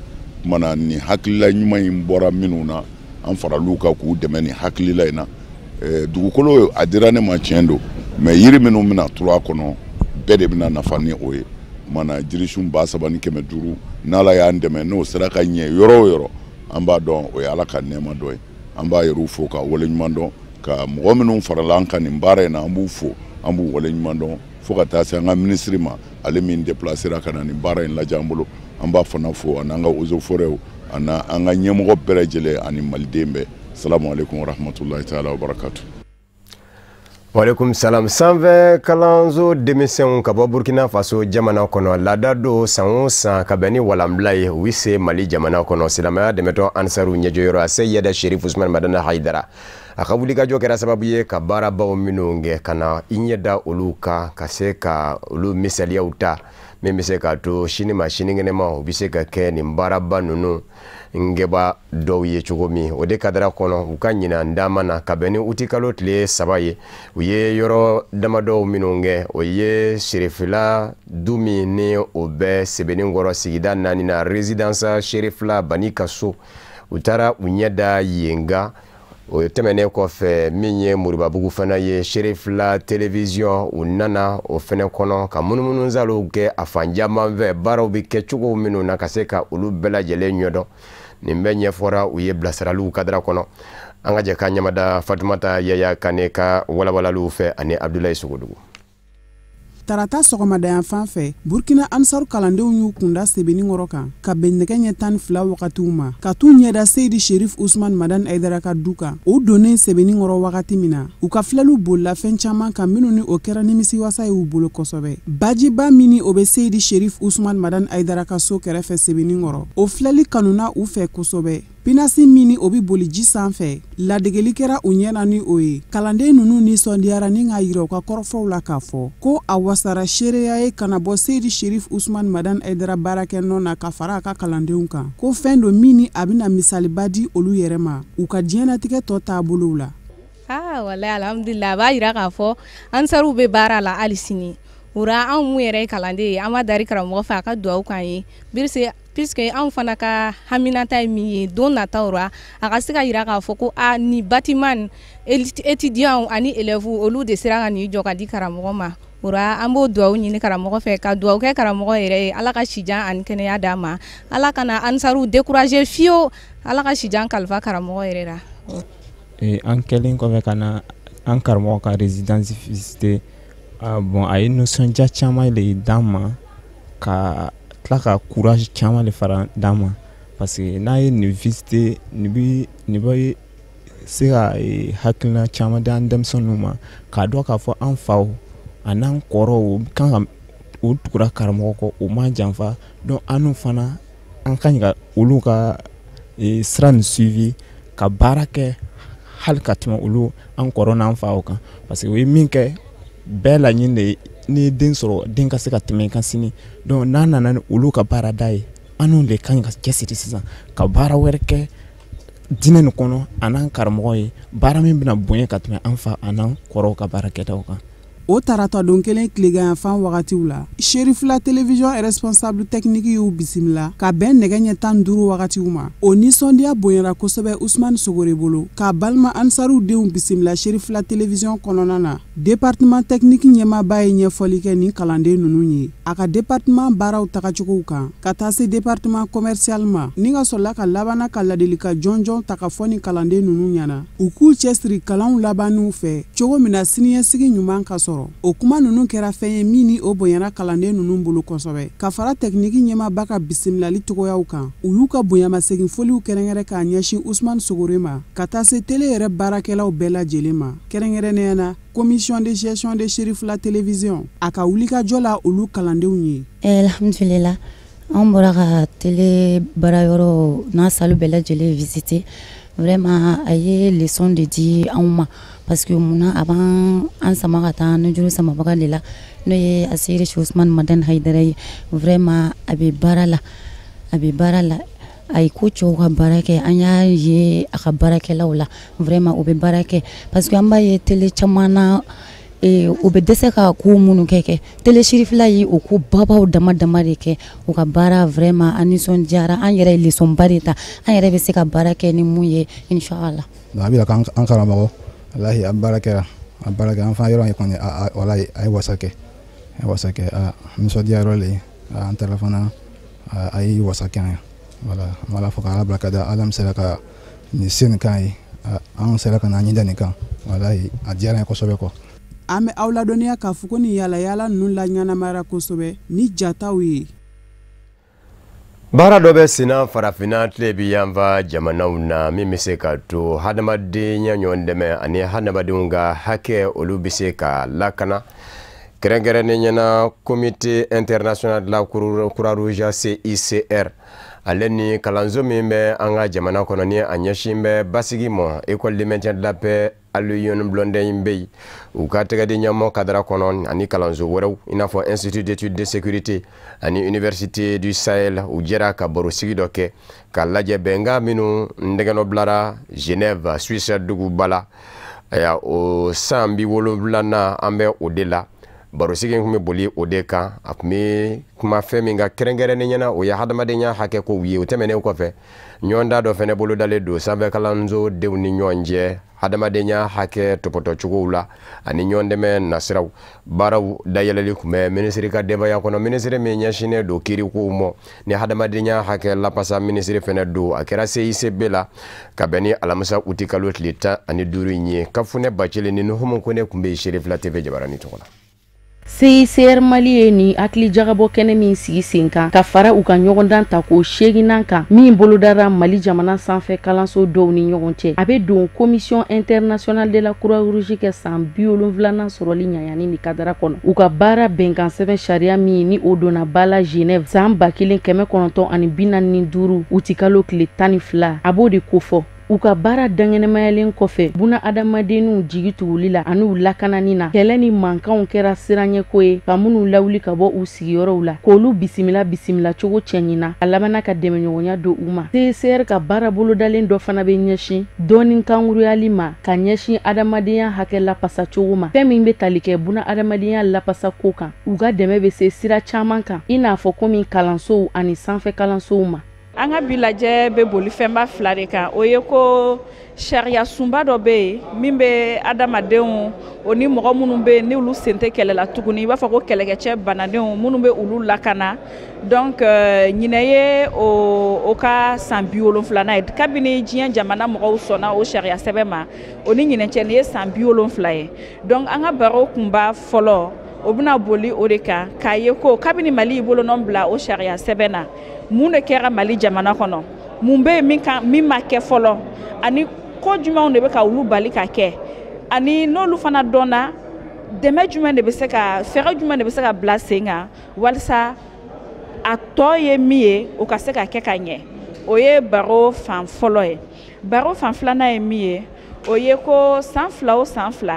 Kumana nin hakilila ɲuman in bɔra minnu na, an faral'u kan k'u dɛmɛ nin hakilila in na. Dugukolo a dira ne ma, tiɲɛ don, mais yiri minnu bɛna turu a kɔnɔ, bɛɛ de bɛna nafa ni o ye. Kumana jirisun 3500, n'Ala y'an dɛmɛ n'o sera ka ɲɛ yɔrɔ o yɔrɔ, an b'a dɔn o ye Ala ka nɛɛma dɔ ye. An b'a yɛrɛw fo ka waleɲuman dɔn, ka mɔgɔ minnu farala an kan nin baara in na, an b'u fo, an b'u waleɲuman dɔn, fo ka taa se an ka minisiri ma, ale min déplacera ka na nin baara in lajɛ an bolo, an b'a fana fo, ani an ka eaux et forêts, ani an ka ɲɛmɔgɔ bɛɛ lajɛlen ani maliden bɛɛ. Salamu aleykum wa rahmatulahi taala wa barakatu. Waaleykum salam. Sanfɛ kalanso denmisɛnw ka bɔ Burkina Faso jamana kɔnɔ, laada don san o san ka bɛn ni walanbila ye, u bɛ se Mali jamana kɔnɔ. Silamɛya dɛmɛtɔn Ansaru ɲɛjɔyɔrɔ a Seyida Sherif Usman Madani Hayidara, a ka wulikajɔ kɛra sababu ye ka baarabaw minnu kɛ ka na i ɲɛ da olu kan, ka se ka olu misaliyaw ta min bɛ se k'a to sini ma sinikɛnɛ ma u bɛ se ka kɛ nin baaraba ninnu ngɛba dɔw ye cogo min. O de kadara kɔnɔ, u ka ɲinan dama na ka bɛn ni utikalo tile 3 ye, u ye yɔrɔ damadɔw minnu kɛ, o ye Serifila du min ni o bɛ Sebenikɔrɔ sigida 4 na, résidence Serifila Bani ka so. U taara u ɲɛ da yen kan. O tɛmɛnen kɔfɛ, min ye Moribabugu fana ye, Serifila télévision, u nana o fɛnɛ kɔnɔ ka munumunusaliw kɛ a fan caman fɛ, baaraw bɛ kɛ cogo minnu na ka se ka olu bɛɛ lajɛlen ɲɛdɔn. Nin bɛɛ ɲɛfɔra u ye bilasiraliw kadara kɔnɔ. An ka jɛ k'an ɲamada Fatumata Yaya Kane ka walawalaliw fɛ ani Abdulayi Sogodugu. Tarata sɔgɔmada fan fɛ, Burkina Ansaru kalandenw y'u kunda Sebenikɔrɔ kan ka bɛn nɛgɛ ɲɛ 12 wagatiw ma, ka t'u ɲɛda Seyidi Sherif Usman Madani Hayidara ka du kan. O donnen Sebenikɔrɔ wagati min na, u ka filɛliw bolila fɛn caman kan minnu ni o kɛra nimisiwasa ye u bolo kosɛbɛ. Bajiba min ni o bɛ Seyidi Sherif Usman Madani Hayidara ka so kɛrɛfɛ Sebenikɔrɔ, o filɛli kanuna u fɛ kosɛbɛ. Pinasi min ni o bɛ boli ji sanfɛ, ladegeli kɛra u ɲɛna ni o ye. Kalanden ninnu nisɔndiyara ni k'a yira u ka kɔrɔfɔw la k'a fɔ ko a wasara seereya ye ka na bɔ Seyidi Sherif Usman Madani Hayidara baarakɛ nɔ na ka fara a ka kalandenw kan, ko fɛn don min ni a bɛna misaliba di olu yɛrɛ ma u ka diɲɛnatigɛ tɔ taabolow la. Aa walayi, alhamdulillah, a b'a yira k'a fɔ Ansaruw bɛ baara la hali sini. O ra anw mun yɛrɛ ye kalanden ye, an b'a dari karamɔgɔ fɛ a ka dugawu k'an ye birisi, puisque anw fana ka haminata ye min ye, don nataw ra a ka se ka yira k'a fɔ ko a nin bâtiment étudiants ani élèves olu de sera ka nin jɔ ka di karamɔgɔ ma. O ra an b'o dugawu ɲini karamɔgɔ fɛ, ka dugawu kɛ karamɔgɔ yɛrɛ ye, Ala ka sijan ani kɛnɛya d'a ma, Ala kana ansaruw décourager fiyewu, Ala ka sijan kalifa karamɔgɔ yɛrɛ la. An kɛlen kɔfɛ ka na an karamɔgɔ ka résidence visiter, bon, a ye nisɔndiya caman de d'an ma, ka tila ka courage caman de fara d'an ma, parce que n'a ye nin visiter, nin bɛ se ka hakilina caman di an denmisɛnninw ma, k'a dɔn k'a fɔ an faw a n'an kɔrɔw kan ka u tugura karamɔgɔ kɔ, u ma janfa. Donc an fana an ka ɲi ka olu ka sira nin suivi, ka baara kɛ hali ka tɛmɛ olu an kɔrɔ n'an faw kan, parce que u ye min kɛ, bɛɛ laɲini de ye n'i ye den sɔrɔ, den ka se ka tɛmɛ i kan sini. Donc n'a nana ni olu ka baarada ye, an n'u de ka ɲi ka cɛsiri sisan ka baara wɛrɛ kɛ diinɛ nin kɔnɔ a n'an karamɔgɔ ye, baara min bɛna bonya ka tɛmɛ an fa a n'an kɔrɔw ka baarakɛtaw kan. O tarata don kelen tileganyanfan wagatiw la, Cherifla Télévision responsable technique y'u bisimila ka bɛn nɛgɛ ɲɛ 15 wagatiw ma. O nisɔndiya bonyara kosɛbɛ Usumani Sogore bolo k'a balima ansaruw denw bisimila Cherifla Télévision kɔnɔna na. Département technique ɲɛmaaba ye ɲɛfɔli kɛ nin kalanden ninnu ye a ka département baaraw tagacogow kan, ka taa se département commercial ma, ni ka sɔrɔla ka labanna ka ladilikan jɔnjɔn ta ka fɔ nin kalanden ninnu ɲɛna, u k'u cɛsiri kalanw labanniw fɛ cogo min na siniɲɛsigi ɲuman ka sɔrɔ. O kuma ninnu kɛra fɛn ye min ni o bonyana kalanden ninnu bolo kosɛbɛ. Ka fara tɛkiniki ɲɛmaaba ka bisimilali cogoyaw kan, u y'u ka bonyamasegin foliw kɛrɛnkɛrɛn k'a ɲɛsin Usumani Sogore ma, ka taa se télé yɛrɛ baarakɛlaw bɛɛ lajɛlen ma, kɛrɛnkɛrɛnnenya na commission de gestion de Cherifla Télévision a ka wulikajɔ la olu kalandenw ye. Alhamdulillah, an bɔra ka télé baarayɔrɔ n'a salle bɛɛ lajɛlen visiter. Vraiment, a ye leçon de di anw ma, parce que munna a b'an an sama ka taa nujuru samabaga de la, n'o ye Aseyiri Usumani Madani Hayidara ye. Vraiment, a bɛ baara la, a bɛ baara la, a ye ko cɛw ka baara kɛ, an y'a ye a ka baarakɛlaw la, vraiment u bɛ baara kɛ, parce que an b'a ye télé caman na, u bɛ dɛsɛ ka ko minnu kɛ télé Cherifla ye o ko babaw dama dama de kɛ. U ka baara vraiment an nisɔndiyara, an yɛrɛ ye leçon ba de ta, an yɛrɛ bɛ se ka baara kɛ ni mun ye inchallah. A bɛ an karamɔgɔ, walahi a baara kɛra, a baara kɛ an fana yɔrɔ in kɔni, walahi a ye wasa kɛ, a ye wasa kɛ, a nisɔndiya yɔrɔ le ye, an taara fana a ye wasa kɛ an ye. Wala an b'a fɔ ka Ala barika da, Ala min sera ka nin se nin k'an ye, an sera ka n'an ɲɛ da nin kan, walahi a diyara n ye kosɛbɛ quoi. An bɛ aw ladɔnniya k'a fɔ ko nin yaalayaala ninnu laɲɛnamayara kosɛbɛ ni jataw ye. Baara dɔ bɛ senna farafinna tile bi yanfa jamanaw na min bɛ se ka to hadamadenya ɲɔgɔn dɛmɛ ani hadamadenw ka hakɛ olu bɛ se ka lakana, kɛrɛnkɛrɛnnen ɲɛna Comité international de la Croix-Rouge CICR ale ni kalanso min bɛ an ka jamana kɔnɔ ni a ɲɛsin bɛ basigi ma, École de maintien de la paix Alioune Blondin Bey, u ka tɛgɛdi ɲɛmɔ kadara kɔnɔ ani kalanso wɛrɛw i n'a fɔ Institut d'études de sécurité ani Université du Sahel, u jɛra ka barosigi dɔ kɛ ka lajɛ bɛnkan minnu ndɛgɛnɔ bilara Genève, Suisse duguba la. Aya, o san 70nan an bɛ o de la, barosigi tun bɛ boli o de kan. A tun bɛ kuma fɛn min kan kɛrɛnkɛrɛnnen ɲɛna, o ye hadamadenya hakɛ kow ye. O tɛmɛnen kɔfɛ, ɲɔgɔnda dɔ fɛnɛ bolodalen don sanfɛ kalanso denw ni ɲɔgɔn cɛ hadamadenya hakɛ tɔpɔtɔcogow la ani ɲɔgɔn dɛmɛ nasiraw. Baaraw dayɛlɛli tun bɛ minisiri ka denbaya kɔnɔ, minisiri min ɲɛsinnen don kiirikow ma ni hadamadenya hakɛ lapasa minisiri fɛnɛ don. A kɛra CICB la ka bɛn ni alamisa uti kalo tile 15 in ye. Kafunɛ Bacili ni Nuhumu Kone tun bɛ yen Cherifla TV jabarani tɔgɔ la. CICR Mali ye nin hakili jagabɔ kɛnɛ min sigi sen kan ka fara u ka ɲɔgɔndan ta ko 8nan kan min bolodara Mali jamana sanfɛ kalanso dɔw ni ɲɔgɔn cɛ, a bɛ don Commission internationale de la Croix-Rouge kɛ san 70nan sɔrɔli ɲaɲani ni kadara kɔnɔ. U ka baara bɛnkan sɛbɛn sariya min ni o donna ba la Genève san 1945 utikalo tile 12, a b'o de kofɔ. U ka baara dankɛnɛmayalen kɔfɛ buna adamadenninw jigi tuguli la an'u lakanani na, kɛlɛ ni mankanw kɛra siranɲɛko ye ka minnu lawuli ka bɔ u sigiyɔrɔw la, k'olu bisimila bisimila cogo cɛɲi na, a labanna ka dɛmɛɲɔgɔnya don u ma. CICR ka baara bolodalen dɔ fana bɛ ɲɛsin dɔɔni kankuruyali ma ka ɲɛsin adamadenya hakɛ lapasa cogo ma, fɛn min bɛ tali kɛ buna adamadenya lapasa ko kan. U ka dɛmɛ bɛ se sira caman kan, i n'a fɔ komi kalansow ani sanfɛ kalansow ma. An ka bi lajɛ bɛ boli fɛnba fila de kan. O ye ko sariya sunba dɔ bɛ yen min bɛ adamadenw o ni mɔgɔ minnu bɛ yen n'olu sen tɛ kɛlɛ la tuguni, i b'a fɔ ko kɛlɛkɛcɛ banadenw minnu bɛ olu lakana. Donc ɲinɛ ye o ka san 70nan ye kabini diɲɛ jamana mɔgɔw sɔnna o sariya sɛbɛn ma, o ni ɲinɛ cɛ nin ye san 70 ye. Donc an ka baro kunba fɔlɔ o bɛna boli o de kan, k'a ye ko kabini Mali y'i bolonɔ bila o sariya sɛbɛn na, mun de kɛra Mali jamana kɔnɔ, mun bɛ yen min ma kɛ fɔlɔ, ani ko jumɛnw de bɛ ka olu bali ka kɛ, ani n'olu fana dɔnna, dɛmɛ jumɛn de bɛ se ka, fɛɛrɛ jumɛn de bɛ se ka bila sen kan walasa a tɔ ye min ye o ka se ka kɛ ka ɲɛ. O ye baro fan fɔlɔ ye. Baro fan filanan ye min ye, o ye ko san 2 o san 2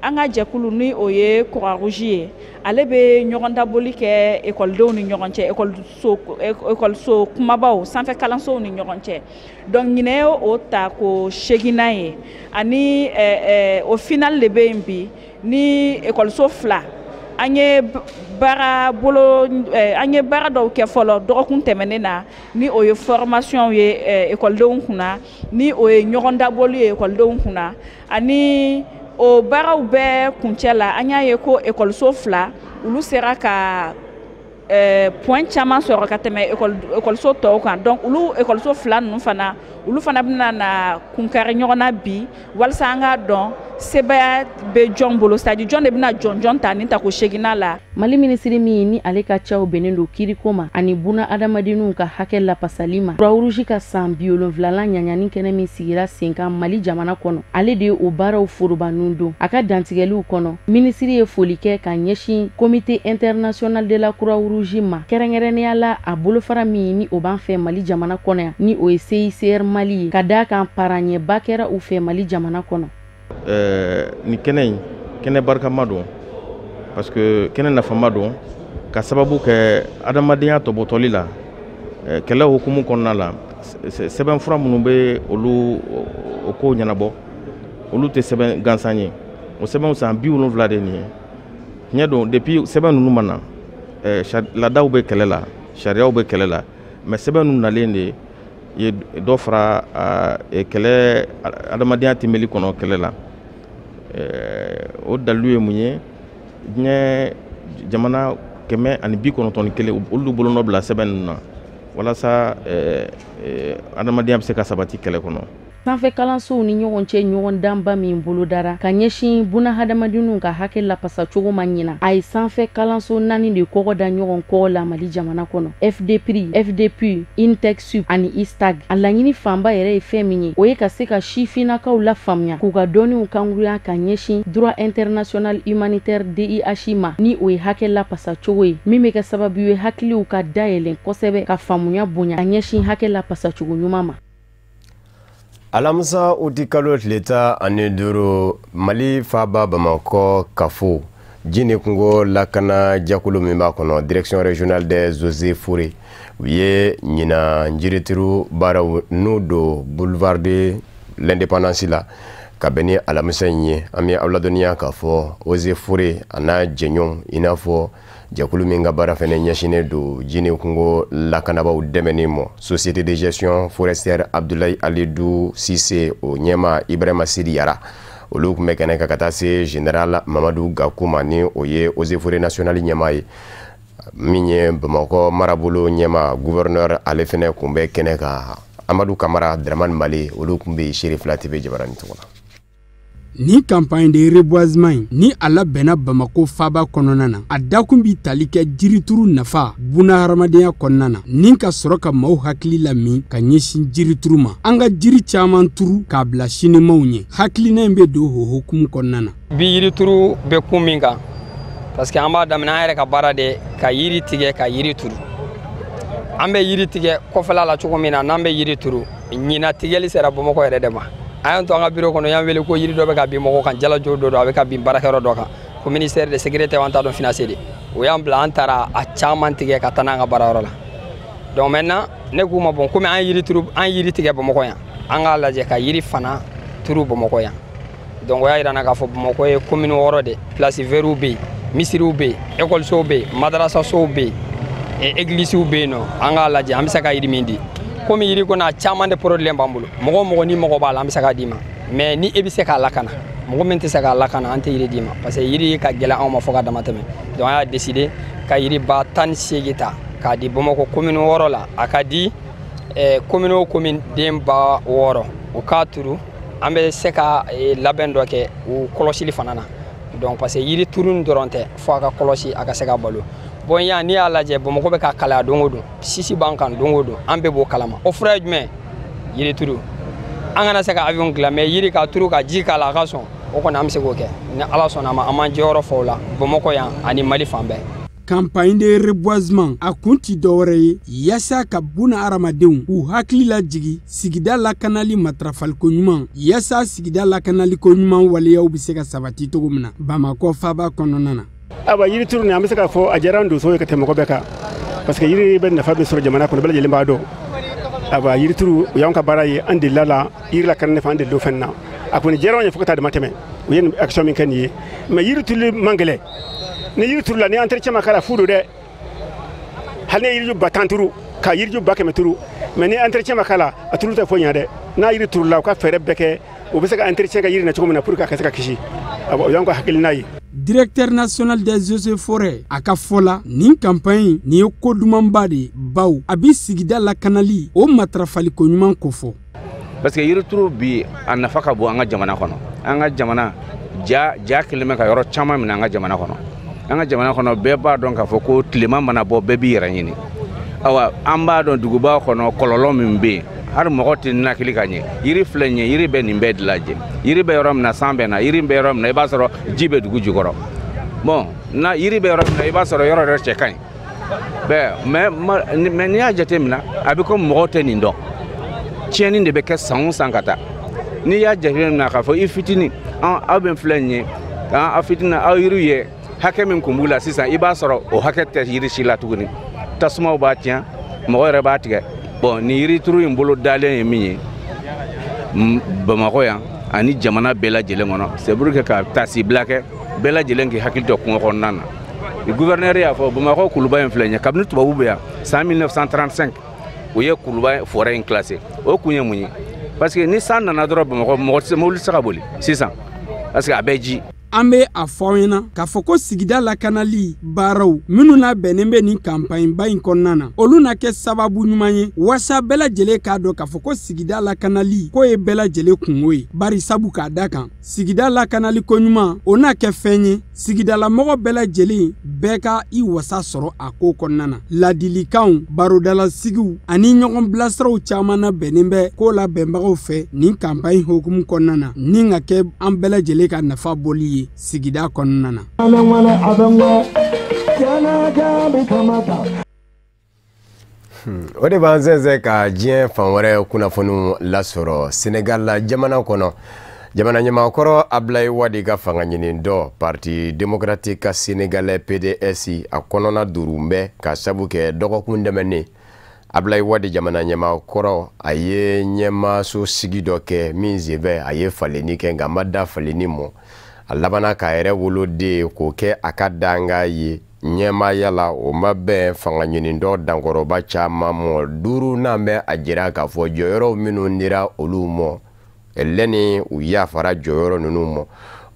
an ka jɛkulu ni o ye Croix-Rouge ye, ale bɛ ɲɔgɔn daboli kɛ ekɔlidenw ni ɲɔgɔn cɛ, ekɔliso kumabaw, sanfɛ kalansow ni ɲɔgɔn cɛ. Donc ɲinɛ ye o ta ko 8nan ye, ani o final de bɛ yen bi ni ekɔliso 2. An ye baara dɔw kɛ fɔlɔ dɔgɔkun tɛmɛnen na, ni o ye formation ye ekɔlidenw kunna, ni o ye ɲɔgɔn daboli ye ekɔlidenw kunna, ani o baaraw bɛɛ kuncɛ la an y'a ye ko ekɔliso 2 olu sera ka point caman sɔrɔ ka tɛmɛ ekɔliso tɔw kan. Donc olu ekɔliso 2 ninnu fana, olu fana bɛna na kunkari ɲɔgɔn na bi walasa an k'a dɔn sebaaya bɛ jɔn bolo, c'est à dire jɔn de bɛna jɔnjɔn ta nin tako 8nan la. Mali minisiri min ni ale ka caw bɛnnen don kiriko ma ani buna adamadenninw ka hakɛ lapasali ma, Croix-Rouge ka san 70nan ɲaɲani kɛnɛ min sigira sen kan Mali jamana kɔnɔ, ale de ye o baaraw foroba nun don. A ka dantigɛliw kɔnɔ, minisiri ye foli kɛ ka ɲɛsin Comité international de la Croix-Rouge ma, kɛrɛnkɛrɛnnenya la a bolofara min ni o b'an fɛ Mali jamana kɔnɔ yan, ni o ye CICR Mali ye, ka d'a kan paraɲɛba kɛra u fɛ Mali jamana kɔnɔ. Nin kɛnɛ in, kɛnɛ barikama don, parce que kɛnɛ nafama don ka sababu kɛ adamadenya tɔbɔtɔli la, kɛlɛ hukumu kɔnɔna la, sɛbɛnfura minnu bɛ olu o kow ɲɛnabɔ, olu tɛ sɛbɛn gansan ye. O sɛbɛnw san 70 de nin ye. Tiɲɛ don, depuis sɛbɛn ninnu ma na, laadaw bɛ kɛlɛ la, sariyaw bɛ kɛlɛ la, mais sɛbɛn ninnu nalen de ye dɔ fara kɛlɛ adamadenya tɛmɛli kɔnɔ kɛlɛ la. O dalilu ye mun ye? Diɲɛ jamana 191 olu bolonɔ bila sɛbɛn ninnu na walasa adamadenya bɛ se ka sabati kɛlɛ kɔnɔ. Sanfɛ kalansow ni ɲɔgɔn cɛ ɲɔgɔn danba min bolodara ka ɲɛsin buna hadamadenninw ka hakɛ lapasa cogo ma ɲina, a ye sanfɛ kalanso 4 de kɔgɔ da ɲɔgɔn kɔ la Mali jamana kɔnɔ: FDPRI, FDPU, INTECSUP ani ISTAG. A laɲini fanba yɛrɛ ye fɛn min ye, o ye ka se ka sifinnakaw lafaamuya k'u ka dɔnniw kanguruya ka ɲɛsin droit international humanitaire DIH ma, ni o ye hakɛ lapasa cogo ye min bɛ kɛ sababu ye hakiliw ka dayɛlɛn kosɛbɛ ka faamuya bonya ka ɲɛsin hakɛ lapasa cogo ɲuman ma. Alamisa uti kalo tile 15, Mali faaba Bamakɔ kafo ji ni kungo lakana jɛkulu min b'a kɔnɔ, direction régionale des eaux et forêts, u ye ɲinan jirituru baaraw n'u don boulevard de l'indépendance la ka bɛn ni alamisa in ye. An bɛ aw ladɔnniya k'a fɔ eaux et forêts a n'a jɛɲɔgɔnw, i n'a fɔ jɛkulu min ka baara fɛnɛ ɲɛsinnen don ji ni kungo lakanabaw dɛmɛni ma, société de gestion forestière Abdoulaye Alidou Cissé, o ɲɛma Ibrahima Sidi Yara, olu tun bɛ kɛnɛ kan ka taa se général Mamadu Gakou ma, ni o ye eaux et forêts nationale ɲɛmaa ye. Min ye Bamakɔ marabolo ɲɛma gouverneur, ale fɛnɛ tun bɛ kɛnɛ kan. Amadu Kamara, Dramane Male, olu tun bɛ Seere Fila TV jabaranin tɔgɔ la. Ni campagne de reboisement in ni a labɛnna Bamako faaba kɔnɔna na, a dakun bi tali kɛ jirituru nafa buna hadamadenya kɔnɔna na, ni ka sɔrɔ ka maaw hakili lamin ka ɲɛsin jirituru ma. An ka jiri caman turu k'a bila sinimaw ɲɛ. Hakilina in bɛ don o hukumu kɔnɔna na. Bi yirituru bɛ kun min kan, parce que an b'a daminɛ an yɛrɛ ka baara de ka yiri tigɛ ka yiri turu. An bɛ yiri tigɛ kɔfɛla la cogo min na, n'an bɛ yiri turu, Ɲinan tigɛli sera Bamakɔ yɛrɛ de ma. An y'an to an ka bureau kɔnɔ, y'an wele ko yiri dɔ bɛ ka bin mɔgɔw kan, jalajo dɔ don, a bɛ ka bin baarakɛyɔrɔ dɔ kan, ko ministère de sécurité, an t'a dɔn financier de. O y'an bila, an taara a caman tigɛ ka taa n'an ka baarayɔrɔ la. Donc maintenant ne k'u ma, bon, komi an yiri turu, an yiri tigɛ Bamakɔ yan, an k'a lajɛ ka yiri fana turu Bamakɔ yan. Donc o y'a yira n na k'a fɔ Bamakɔ ye commune 6 de, place vertw bɛ yen, misiriw bɛ yen, ekɔlisow bɛ yen, madarasasow bɛ yen, egilisiw bɛ yen nɔ. An k'a lajɛ an bɛ se ka yiri min di. Komi yiri kɔni a caman de problème b'an bolo, mɔgɔ o mɔgɔ ni mɔgɔ b'a la, an bɛ se k'a d'i ma, mais ni e bɛ se k'a lakana. Mɔgɔ min tɛ se k'a lakana, an tɛ yiri d'i ma, parce que yiri ka gɛlɛn anw ma fo ka dama tɛmɛ. Donc an y'a décidé ka yiri 18 000 ta k'a di Bamakɔ commune 6 la. A ka di commune o commune den 6000, u k'a turu. An bɛ se ka labɛn dɔ kɛ u kɔlɔsili fana na. Donc parce que yiri turu dɔrɔn tɛ, fo a ka kɔlɔsi, a ka se ka balo. Bon, yan n'i y'a lajɛ, Bamakɔ bɛ ka kalaya don o don, sisi b'an kan don o don, an bɛɛ b'o kalama. O fura ye jumɛn? Yiri turu. An kana se ka avion dilan, mais yiri ka turu, ka ji k'a la, a ka sɔn, o kɔni an bɛ se k'o kɛ. Ni Ala sɔnna a ma, an b'an jɔyɔrɔ fa o la Bamakɔ yan ani Mali fan bɛɛ. Campagne de reboisement a kun ti dɔwɛrɛ ye yaasa ka buna hadamadenw k'u hakili lajigi sigida lakanali matarafaliko ɲuman, yaasa sigida lakanaliko ɲuman waleyaw bɛ se ka sabati cogo min na Bamakɔ faaba kɔnɔna na. Awa, yiri turu nin, an bɛ se k'a fɔ a diyara an donso ye ka tɛmɛ mɔgɔ bɛɛ kan, parce que yiri bɛ nafa bɛ sɔrɔ jamana kɔnɔ, bɛɛ lajɛlen b'a dɔn. Awa, yiri turu, o y'anw ka baara ye, an delila la yiri lakanani fɛ, an delila o fɛn na. A kɔni diyara anw ye fo ka taa dama tɛmɛ, u ye nin action min kɛ nin ye. Mais yiri turuli man gɛlɛn. Ni yiri turula, ni entretien ma k'a la, fu don dɛ. Hali ni ye yiriju 10 000 turu, ka yiriju 100 000 turu, mais ni entretien ma k'a la, a turu tɛ foyi ɲɛ dɛ. N'a yiri turula, u ka fɛɛrɛ bɛɛ kɛ u bɛ se ka entretien kɛ yiri na cogo min na pour que a ka se ka kisi. O y'anw ka hakilina ye. Directeur national des eaux et forêts a ka fɔ la, nin campagne nin ye ko dumanba de ye, bawo a bi sigida lakanali o matarafaliko ɲuman kofɔ. Parce que yirituru bi, a nafa ka bon an ka jamana kɔnɔ. An ka jamana ja ja kɛlen bɛ ka yɔrɔ caman minɛ an ka jamana kɔnɔ. An ka jamana kɔnɔ, bɛɛ b'a dɔn k'a fɔ ko tilema mana bɔ, bɛɛ b'i yɛrɛ ɲini. Awa, an b'a dɔn duguba kɔnɔ kɔlɔlɔ min bɛ yen, hali mɔgɔ tɛ ninakili ka ɲɛ. Yiri filɛ nin ye, yiri bɛ nin bɛɛ de lajɛ. Yiri bɛ yɔrɔ min na, san bɛ na. Yiri bɛ yɔrɔ min na, i b'a sɔrɔ ji bɛ dugu jukɔrɔ. Bon, na yiri bɛ yɔrɔ min na, i b'a sɔrɔ yɔrɔ yɛrɛ cɛ ka ɲi bɛɛ. Mais n'i y'a jateminɛ, a bɛ komi mɔgɔw tɛ nin dɔn. Tiɲɛni de bɛ kɛ san o san ka taa. N'i y'a jateminɛ k'a fɔ i fitinin, aw bɛ filɛ nin ye, aw fitinin, aw yiriw ye hakɛ min kun b'u la sisan, i b'a sɔrɔ o hakɛ tɛ yiri si la tuguni. Tasumaw b'a tiɲɛ, mɔgɔ yɛrɛ b'a tigɛ. Bon, nin yirituru in bolo dalen ye min ye Bamakɔ yan ani jamana bɛɛ lajɛlen kɔnɔ, c'est pour que ka tasibila kɛ, bɛɛ lajɛlen k'i hakili to kungo kɔnɔna na. Gouverneur y'a fɔ, Bamakɔ kuluba in filɛ nin ye, kabini tubabu bɛ yan san 1935, u ye kuluba forêt in classé. O kun ye mun ye? Parce que ni san nana dɔrɔn, Bamakɔ mɔgɔ tɛ se, mobili tɛ se ka boli sisan, parce que a bɛ ji. An bɛ a fɔ aw ɲɛna k'a fɔ ko sigida lakanali baaraw minnu labɛnnen bɛ nin campagne ba in kɔnɔna na, olu na kɛ sababu ɲuman ye waasa bɛɛ lajɛlen k'a dɔn k'a fɔ ko sigida lakanali ko ye bɛɛ lajɛlen kungo ye. Bari sabu k'a da kan sigida lakanali ko ɲuman, o na kɛ fɛn ye sigidalamɔgɔ bɛɛ lajɛlen bɛɛ ka i wasa sɔrɔ a ko kɔnɔna na. Ladilikanw, barodalasigiw ani ɲɔgɔn bilasiraw caman na bɛnnen bɛ ko labɛnbagaw fɛ nin campagne hokumu kɔnɔna na, ni ka kɛ an bɛɛ lajɛlen ka nafa bɔli ye sigida kɔnɔna na. O de b'an sɛnsɛn ka diɲɛ fan wɛrɛ kunnafoniw lasɔrɔ. Senegal la jamana kɔnɔ, jamana ɲɛmaakɔrɔ Ablaye Wade ka fanga ɲini dɔ, Parti démocratique sénégalais, PDS, a kɔnɔna duuru bɛ ka sabu kɛ dɔgɔkun tɛmɛnen, Ablaye Wade jamana ɲɛmaakɔrɔ, a ye ɲɛmaaso sigi dɔ kɛ min senfɛ a ye falenni kɛ, nka a ma da falenni mɔ. A labanna k'a yɛrɛ woloden k'o kɛ a ka danga ye ɲɛmaaya la. O ma bɛn fanga ɲinidɔ dankɔrɔba caman mɔ. Duurunan bɛ a jira k'a fɔ jɔyɔrɔw minnu dira olu mɔ lɛni, u yafara jɔyɔrɔ ninnu mɔ.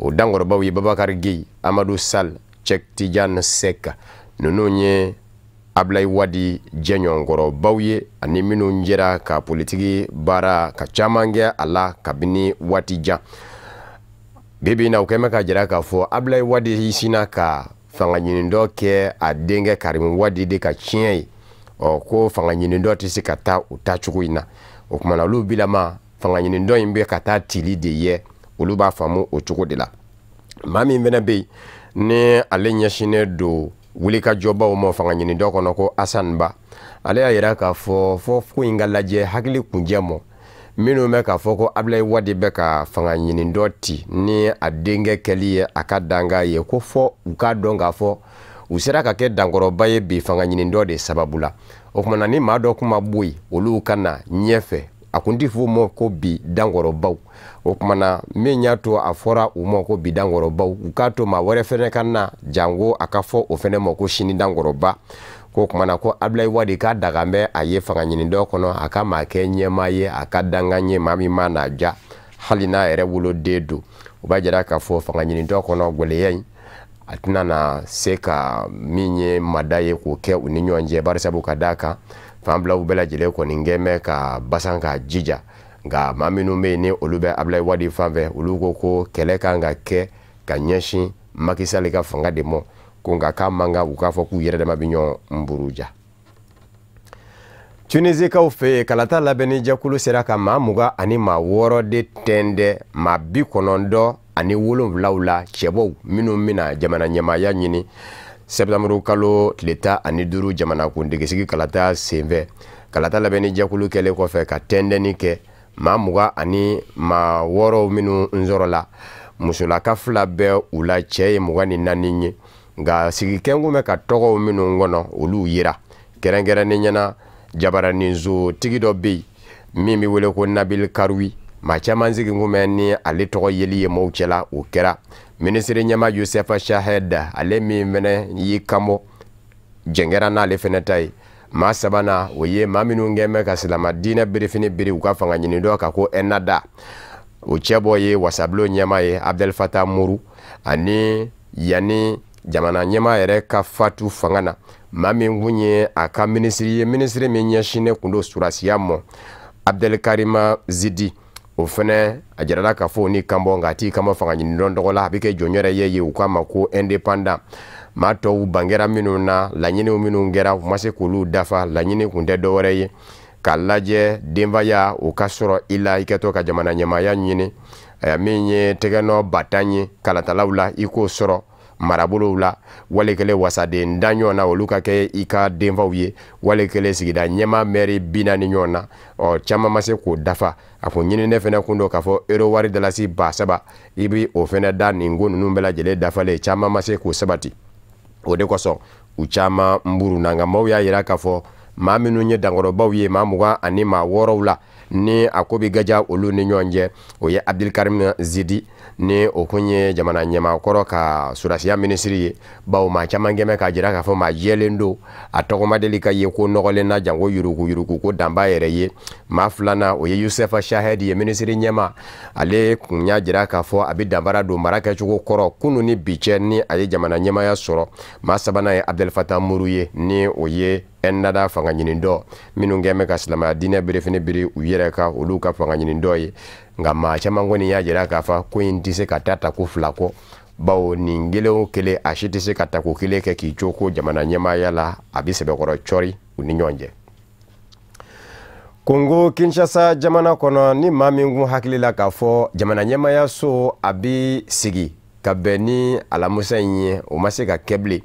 O dankɔrɔbaw ye Babakari Gueye, Amadu Sall, Cheikh Tidiane Seck. Ninnu ye Ablaye Wade jɛɲɔgɔnkɔrɔbaw ye ani minnu jɛra ka politiki baara ka caman kɛ a la kabini waati jan. Bi bi in na, u kɛn bɛ ka jira k'a fɔ Ablaye Wade sinna ka fanga ɲinidɔ kɛ a denkɛ Karim Wade de ka tiɲɛ ye. Ɔ, ko fanga ɲinidɔ tɛ se ka taa o taacogo in na. O kumana, olu bilama fanga ɲinidɔ in bɛ ka taa tili de ye, olu b'a faamu o cogo de la. Maa min fana bɛ yen ni ale ɲɛsinnen don wulikajɔbaw ma fanga ɲinidɔ kɔnɔ, ko Asan Ba, ale y'a yira k'a fɔ fɔ ko in ka lajɛ hakili kunjɛ mɔ. Minnu bɛ k'a fɔ ko Ablaye Wade bɛ ka fanga ɲini dɔ ti ni a denkɛ kɛli ye a ka danga ye, ko fɔ u k'a dɔn k'a fɔ u sera ka kɛ dankɔrɔba ye bi fanga ɲini dɔ de sababu la. O tuma na ni maa dɔ kuma bɔ yen, olu ka na ɲɛfɛ, a kun ti f'u ma ko bi dankɔrɔbaw. O tuma na min y'a to a fɔra u ma ko bi dankɔrɔbaw, u k'a to maa wɛrɛ fɛnɛ ka na jango a ka fɔ o fɛnɛ ma ko sini dankɔrɔba. Ko tuma na ko Ablaye Wade k'a daga bɛ a ye fanga ɲini dɔ kɔnɔ, a ka maa kɛ ɲɛmaa ye, a ka dangan ye maa min ma n'a ja, hali n'a yɛrɛ woloden don. O b'a jira k'a fɔ fanga ɲini dɔ kɔnɔ gwɛlɛya in a tɛna na se ka min ye mada ye k'o kɛ u ni ɲɔgɔn cɛ, barisabu ka d'a kan fan filaw bɛɛ lajɛlen kɔni kɛn bɛ ka basan k'a jija. Nka maa minnu bɛ yen ni olu bɛ Ablaye Wade fan fɛ, olu ko ko kɛlɛ kan ka kɛ ka ɲɛsin Macky Sall ka fanga de ma, ko nka k'a man kan u k'a fɔ k'u yɛrɛ dama bɛ ɲɔgɔn buruja. Tunisikaw fɛ yen, kalata labɛnni jɛkulu sera ka maa 26 de tɛndɛ maa 97 la cɛbɔw minnu bɛna jamana ɲɛmaaya ɲini sɛtanburu kalo tile 15 jamanakuntigisigi kalata senfɛ. Kalata labɛnni jɛkulu kɛlen kɔfɛ ka tɛndɛnni kɛ, maa 26 minnu sɔrɔla, musolaka 2 bɛ u la, cɛ ye 24 ye. Nka sigikɛnkun bɛ ka tɔgɔw minnu kɔnɔ olu yera kɛrɛnkɛrɛnnen ɲɛna. Jabaraninso tigi dɔ bɛ yen min bɛ wele ko Nabil Karoui, maa caman sigikun bɛ ni ale tɔgɔ yeli ye maaw cɛla, o kɛra minisiri ɲɛmaa Youssef Chahed, ale min fɛnɛ y'i kanbɔ jɛnkɛra n'ale fɛnɛ ta ye. Maa sabanan o ye maa minnu kɛn bɛ ka silama diinɛ birifini biri u ka fanga ɲini dɔ kan ko Ennahda, o cɛbɔ ye wasabulon ɲɛmaa ye Abdel Fattah Mourou, ani yanni jamana ɲɛmaa yɛrɛ ka fatu fanga na, maa min kun ye a ka minisiri ye, minisiri min ɲɛsinnen kun don surasiya ma, Abdelkarim Zidi, o fɛnɛ a jirala k'a fɔ o ni kanbɔ, nka a t'i kanbɔ fanga ɲini dɔn tɔgɔ la, a bɛ kɛ jɔn yɛrɛ ye u k'a ma ko indépendant. Maa tɔw bangera minnu na, laɲiniw minnu kɛra u ma se k'olu dafa. Laɲini kun tɛ dɔwɛrɛ ye k'a lajɛ denbaya o ka sɔrɔ i la i kɛtɔ ka jamana ɲɛmaaya ɲini, min ye tɛgɛnɔ 10,000 ye kalatalaw la i k'o sɔrɔ marabolow la, wale kelen wasaden da ɲɔgɔn na olu ka kɛ i ka denfaw ye, wale kelen sigida ɲɛmaa mɛri 40 ɲɔgɔn na. Ɔ caman ma se k'o dafa. A ko ɲininɛ fɛnɛ kun don k'a fɔ euro wari dalasi 3000 i bi o fɛnɛ da nin ko ninnu bɛɛ lajɛlen dafalen, caman ma se k'o sabati. O de kosɔn u caman buruna. Nka maaw y'a yira k'a fɔ maa minnu ye dankɔrɔbaw ye maa 26 la ni a ko bɛ gaja olu ni ɲɔgɔn cɛ, o ye Abdelkarim Zidi ni o kun ye jamana ɲɛmaakɔrɔ ka surasiya minisiri ye, bawo maa caman kɛmɛ k'a jira k'a fɔ maa jɛlen don, a tɔgɔ ma deli ka ye ko nɔgɔlen na janko yuruku yuruku ko danba yɛrɛ ye. Maa filanan o ye Youssef Chahed ye, minisiri ɲɛmaa, ale kun y'a jira k'a fɔ a bɛ danfara don mara kɛcogo kɔrɔ kunun ni bi cɛ ni a ye jamana ɲɛmaaya sɔrɔ. Maa sabanan ye Abdel Fattah Mourou ye, ni o ye Ennahda fanga ɲini dɔ minnu kɛn bɛ ka silamɛya diinɛ birifini biri u yɛrɛ kan, olu ka fanga ɲini dɔ ye. Nka maa caman kɔni y'a jira k'a fɔ ko in tɛ se ka taa tako 2 kɔ, bawo nin kelen o kelen a si tɛ se ka tako 1 kɛ k'i co ko jamana ɲɛmaaya la, a bɛ sɛbɛkɔrɔ cɔri u ni ɲɔgɔn cɛ. Kongo Kinshasa jamana kɔnɔ, ni maa min kun hakili la k'a fɔ jamana ɲɛmaaya so a bɛ sigi ka bɛn ni alamusa in ye, o ma se ka kɛ bilen,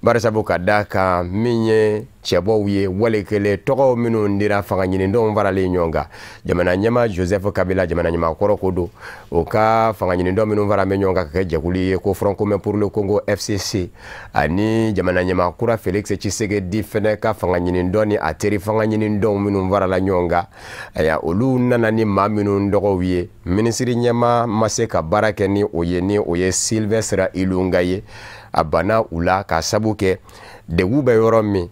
barisabu ka d'a kan min ye cɛbɔw ye wale kelen tɔgɔw minnu dira fanga ɲinidɔnw faralen ɲɔgɔn kan, jamana ɲɛmaa Joseph Kabila jamana ɲɛmaa kɔrɔ ko don, o ka fanga ɲinidɔn minnu fara bɛ ɲɔgɔn kan ka kɛ jɛkulu ye ko Front commun pour le Congo FCC, ani jamana ɲɛmaa kura Félix Tshisekedi fɛnɛ ka fanga ɲinidɔn ni a teri fanga ɲinidɔnw minnu farala ɲɔgɔn kan, ayiwa olu nana ni maa minnu tɔgɔw ye, minisiri ɲɛmaa ma se ka baara kɛ ni o ye, ni o ye Sylvestre Ilunga ye. A banna u la k'a sabu kɛ degun bɛ yɔrɔ min,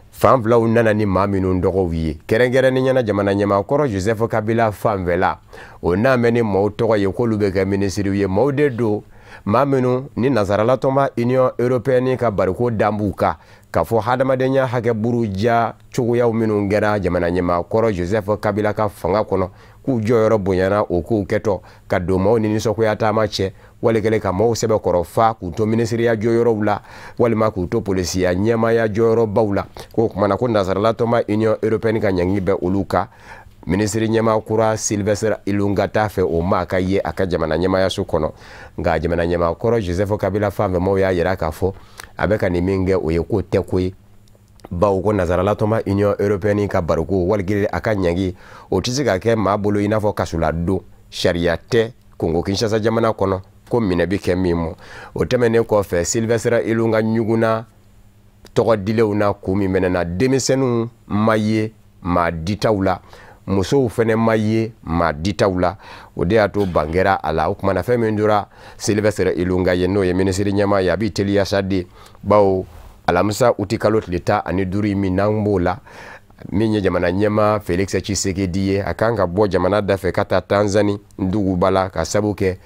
fan filaw nana ni maa minnu tɔgɔw ye, kɛrɛnkɛrɛnnen ɲɛna jamana ɲɛmaakɔrɔ Joseph Kabila fanfɛla, o n'a mɛn ni maaw tɔgɔ ye k'olu bɛ kɛ minisiriw ye, maaw de don maa minnu ni nansaralatɔnba Union européenne ka bariko dan b'u kan k'a fɔ hadamadenya hakɛ buruja cogoyaw minnu kɛra jamana ɲɛmaakɔrɔ Joseph Kabila ka fanga kɔnɔ, k'u jɔyɔrɔ bonyana o kow kɛtɔ ka don maaw ni nisɔngoya taama cɛ, wali kɛlen ka maaw sɛbɛkɔrɔ fa k'u to minisiriya jɔyɔrɔw la walima k'u to polisiya ɲɛmaaya jɔyɔrɔbaw la. K'o kumana ko nansaralatɔnba Union européenne ka ɲangi bɛ olu kan. Minisiri ɲɛmaa kura Sylvestre Ilunga t'a fɛ o maa ka ye a ka jamana ɲɛmaayaso kɔnɔ. Nka jamana ɲɛmaa kɔrɔ Joseph Kabila fan fɛ maaw y'a yira k'a fɔ a bɛ ka nin min kɛ o ye ko tɛ ko ye, Bawo ko nazaralatɔnba Union européenne ka bariko walikelen a ka ɲangi, o tɛ se ka kɛ maa bolo i n'a fɔ kasoladon. Sariya tɛ Kongo Kinshasa jamana kɔnɔ ko minɛ bɛ kɛ min ma. O tɛmɛnen kɔfɛ, Sylvestre Ilunga ɲugunna tɔgɔ dilenw na kun min mɛnɛ na, denmisɛnninw ma ye maa ditaw la, musow fɛnɛ ma ye maa ditaw la, o de y'a to ban kɛra a la. O kumana fɛn min tora Sylvestre Ilunga ye, n'o ye minisiri ɲɛmaa ye, a b'i teliya sa de, bawo alamisa uti kalo tile 15 min n'an b'o la, min ye jamana ɲɛmaa Felix Tshisekedi ye, a kan ka bɔ jamana dafɛ ka taa Tanzanie duguba la, ka sabu kɛ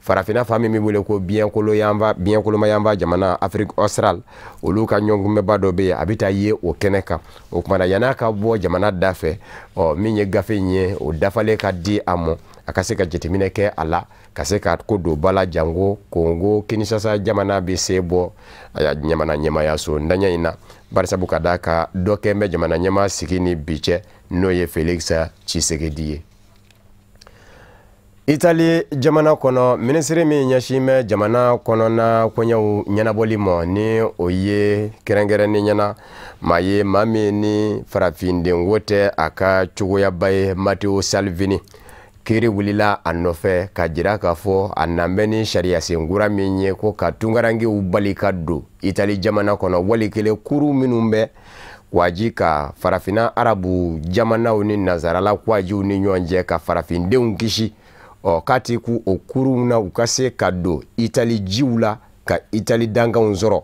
farafinna fan min bɛ wele ko biɲɛkolomayanfa jamana Afrique australe, olu ka ɲɔgɔnkunbɛnba dɔ bɛ yen, a bɛ taa ye o kɛnɛ kan. O kumana yann'a ka bɔ jamana dafɛ, ɔ min ye gafe in ye, o dafalen ka di a ma, a ka se ka jateminɛ kɛ a la, ka se ka ko don ba la, jango Kongo Kinshasa jamana bɛ se bɔ a jamana ɲɛmaayaso ndaɲɛ in na, barisabu ka d'a kan dɔ kɛ bɛ jamana ɲɛmaa sigi ni bi cɛ, n'o ye Felix Tshisekedi ye. Itali jamana kɔnɔ, minisiri min ɲɛsin bɛ jamana kɔnɔna koɲɛw ɲɛnabɔli ma, ni o ye kɛrɛnkɛrɛnnen ɲɛna maa ye, maa min ni farafindenko tɛ a ka cogoyaba ye, Matteo Salvini, kiiri wulila a nɔfɛ ka jira k'a fɔ a nan bɛ ni sariya senkura min ye, ko ka tunkarankew bali ka don Itali jamana kɔnɔ, wali kelen kuru minnu bɛ kwaji ka farafinna arabu jamanaw ni nazarala kwajiw ni ɲɔgɔn cɛ ka farafindenw kisi, ɔ k'a ti k'u o kurunw na u ka se ka don Itali jiw la ka Itali dankanw sɔrɔ,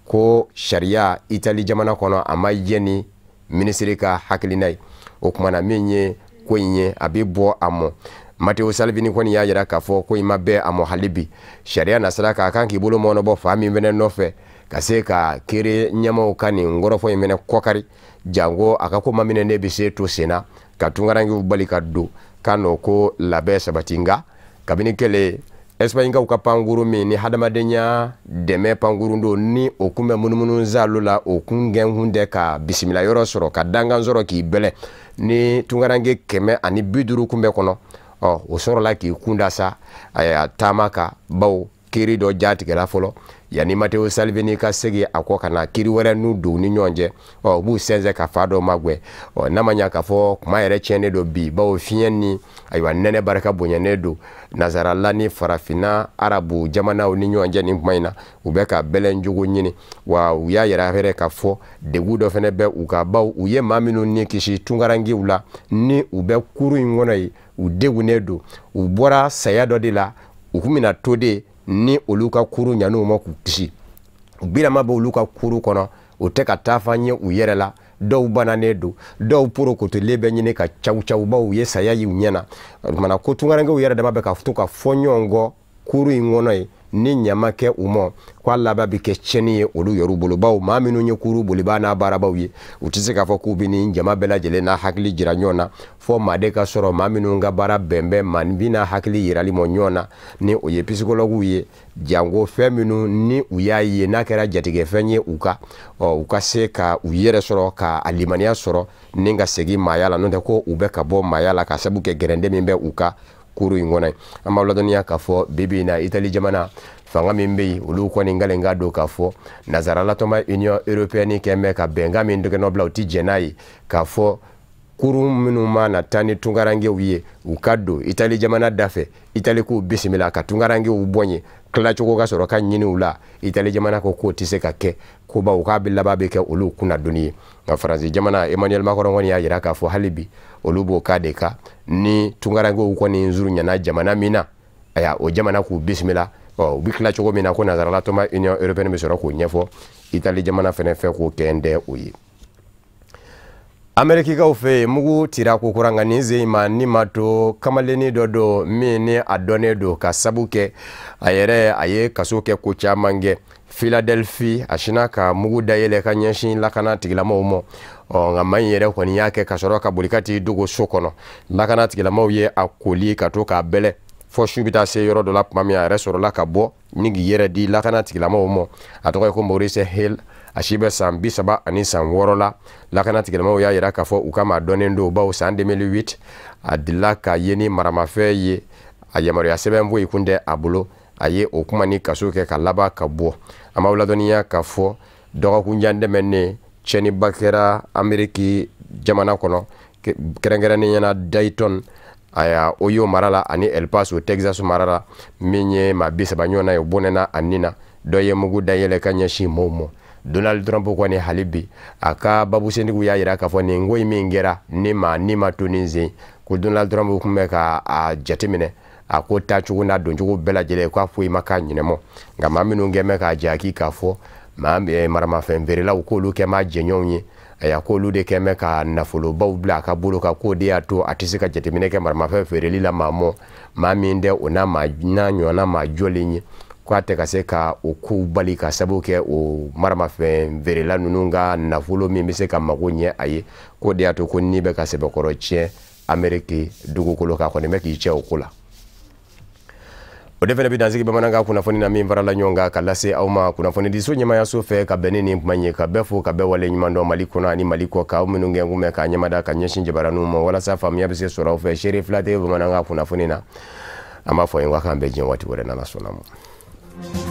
ko sariya Itali jamana kɔnɔ a ma jɛ ni minisiri ka hakilina ye. O kumana min ye ko in ye, a bɛ bɔ a mɔ. Matteo Salvini kɔni y'a jira k'a fɔ ko in ma bɛn a mɔ hali bi. Sariya nasira kan, a kan k'i bolo mɔnɔbɔ fa min fɛnɛ nɔfɛ ka se ka kiiri ɲɛmaaw ka nin kɔrɔfɔ in fɛnɛ kɔkari, jango a ka ko ma minɛ ne bɛ se to sen na ka tunkarankew bali ka don k'a nɔ ko labɛn sabati. Nka kabini kɛlen Espagnekaw ka pankuru min ni hadamadenya dɛmɛ pankuru don, ni o kun bɛ munumunu zalo la, o kun gɛnkun tɛ ka bisimila yɔrɔ sɔrɔ ka dankan sɔrɔ k'i bɛlɛ, ni tunkaranke 150 kun bɛ kɔnɔ, ɔ o sɔrɔla k'i kun da sa a taama kan, bawo kiiri dɔ jatigɛla fɔlɔ yanni Matteo Salvini ka segin a kɔ ka na kiiri wɛrɛ n'u don ni ɲɔgɔn cɛ, ɔ u b'u sɛnsɛn ka fa dɔ magɛn. Ɔ n'a ma ɲa k'a fɔ kuma yɛrɛ tiɲɛnen don bi, bawo fiɲɛ ni ayiwa nɛnɛ barika bonyanen don nazarala ni farafinna arabu jamanaw ni ɲɔgɔn cɛ nin kuma in na, u bɛ ka bɛlɛnjogo ɲini. Wa u y'a yɛrɛ hɛrɛ k'a fɔ degun dɔ fɛnɛ bɛ u ka, bawo u ye maa minnu ni kisi tunkarankew la ni u bɛ kurun in kɔnɔ yen, u degunnen don, u bɔra saya dɔ de la, u kun bɛna to de ni olu ka kuru ɲan'u ma k'u kisi. U birama bɛ olu ka kuru kɔnɔ, o tɛ ka taa fan ye u yɛrɛ la, dɔw bananen don, dɔw porokotolen bɛ ɲini ka cawu-cawubaw ye saya y'u ɲɛ na. O kumana ko tunkarankew yɛrɛ dama bɛ ka to ka fɔ ɲɔgɔn kɔ kuru in kɔnɔ yen, ni ɲama kɛ u ma, k'a laban bɛ kɛ tiɲɛni ye olu yɛrɛ bolo, bawo maa minnu ye kuru bolibaa n'a baarabaw ye, u tɛ se k'a fɔ k'u bɛ nin jama bɛɛ lajɛlen n'a hakili jira ɲɔgɔn na, fɔ maa de ka sɔrɔ maa minnu ka baara bɛn bɛ maaninfin n'a hakili yirali ma ɲɔgɔn na, ni o ye psychologues ye, jango fɛn minnu ni u y'a ye n'a kɛra jatigɛfɛn ye u ka, ɔ u ka se ka u yɛrɛ sɔrɔ ka a limaniya sɔrɔ ni ka segin maaya la, n'o tɛ ko u bɛ ka bɔ maaya la ka sabu kɛ gɛrɛndɛ min bɛ u ka kuru in kɔnɔ. An b'aw ladɔnniya k'a fɔ bi bi in na Itali jamana fanga min bɛ yen, olu kɔni nkalenka don k'a fɔ nazaralatɔnba Union européenne kɛn bɛ ka bɛnkan min tɛgɛ nɔ bila, u ti jɛn n'a ye k'a fɔ kurun minnu mana taa ni tunkarankew ye u ka don Itali jamana dafɛ, Itali k'u bisimila ka tunkarankew bɔ yen, tilacogo ka sɔrɔ ka ɲini u la. Itali jamana ko k'o tɛ se ka kɛ, ko bawo k'a bɛ laban bɛ kɛ olu kunnadonni ye. Nka Faransi jamana Emmanuel Macron kɔni y'a jira k'a fɔ hali bi olu b'o cas de kan, ni tunkarankew kɔni zurunyana jamana min na, ayiwa o jamana k'u bisimila, ɔ u bɛ tila cogo min na ko nazaralatɔnba Union européenne bɛ sɔrɔ k'o ɲɛfɔ Itali jamana fɛnɛ fɛ k'o kɛ n tɛ o ye. Amerikikaw fɛ yen, mugu tira ko kura, nka nin sen in ma ni ma to kamalennin dɔ don min ni a dɔnnen don ka sabu kɛ a yɛrɛ a ye kaso kɛ ko caman kɛ Philadelphie, a sinna ka mugu dayɛlɛ ka ɲɛsin lakana tigilamɔgɔw ma. Ɔ nka maa in yɛrɛ kɔni y'a kɛ ka sɔrɔ ka boli ka t'i dogo so kɔnɔ. Lakana tigilamɔgɔw ye a koli ka to k'a bɛlɛ fɔ su bɛ taa se yɔrɔ dɔ la tuma min a yɛrɛ sɔrɔla ka bɔ ni k'i yɛrɛ di lakana tigilamɔgɔw ma. A tɔgɔ ye ko Maurice Hill, a si bɛ san 36 la. Lakana tigilamɔgɔw y'a jira k'a fɔ u ka maa dɔnnen don, bawo san 2008 a delila ka ye ni maramafɛn ye, a yamaruya sɛbɛn foyi kun tɛ a bolo, a ye o kuma ni kaso kɛ ka laban ka bɔ. An b'aw ladɔnniya k'a fɔ dɔgɔkun jan tɛmɛnen Tiɲɛniba kɛra Ameriki jamana kɔnɔ, kɛrɛnkɛrɛnnenya la Dayton, aya, Ohio mara la, ani El Paso, Texas mara la. Min ye maa 30 ɲɔgɔn na ye, o bɔnɛna a nin na. Dɔ ye mugu dayɛlɛ ka ɲɛsin maaw ma. Donald Trump kɔni, hali bi a ka babusentigiw y'a yira k'a fɔ nin ko in min kɛra ni maa ni ma to nin sen ko Donald Trump tun bɛ ka a jateminɛ, a ko taacogo n'a doncogo bɛɛ lajɛlen, k'a foyi ma k'a ɲinɛmɔ. Nka maa minnu kɛn bɛ k'a jaki k'a fɔ maa maramafɛn feerelaw, k'olu kɛ maa jɛɲɔgɔnw ye, ayiwa, k'olu de kɛn bɛ ka nafolobaw bila a ka bolo kan, k'o de y'a to a tɛ se ka jateminɛ kɛ maramafɛn feereli la maa mɔ maa min tɛ o n'a maa n'a ɲɔgɔnna maa jɔlen ye, k'a tɛ ka se ka o kow bali ka sababu kɛ o maramafɛn feerela ninnu ka nafolo min bɛ se ka mago ɲɛ a ye, k'o de y'a to ko ni bɛ ka sɛbɛkɔrɔ tiɲɛ Ameriki dugukolo kan. Kɔni bɛ k'i cɛ o ko la. O de fana bɛ dansigi bamanankan kunnafoni na min farala ɲɔgɔn kan ka lase aw ma kunnafonidiso ɲɛmayaso fɛ ka bɛn ni nin kuma ye. Ka bɛɛ fo, ka bɛɛ wale ɲuman dɔn Mali kɔnɔ ani Mali kɔ kan, aw minnu kɛ kun bɛ k'a ɲɛmada ka ɲɛsin jabaraninw ma walasa faamuya bɛ se sɔrɔ aw fɛ. Seere fila tɛ bamanankan kunnafoni na. An b'a fɔ ye k'an bɛn diɲɛ waati wɛrɛ, n'Ala sɔnna ma.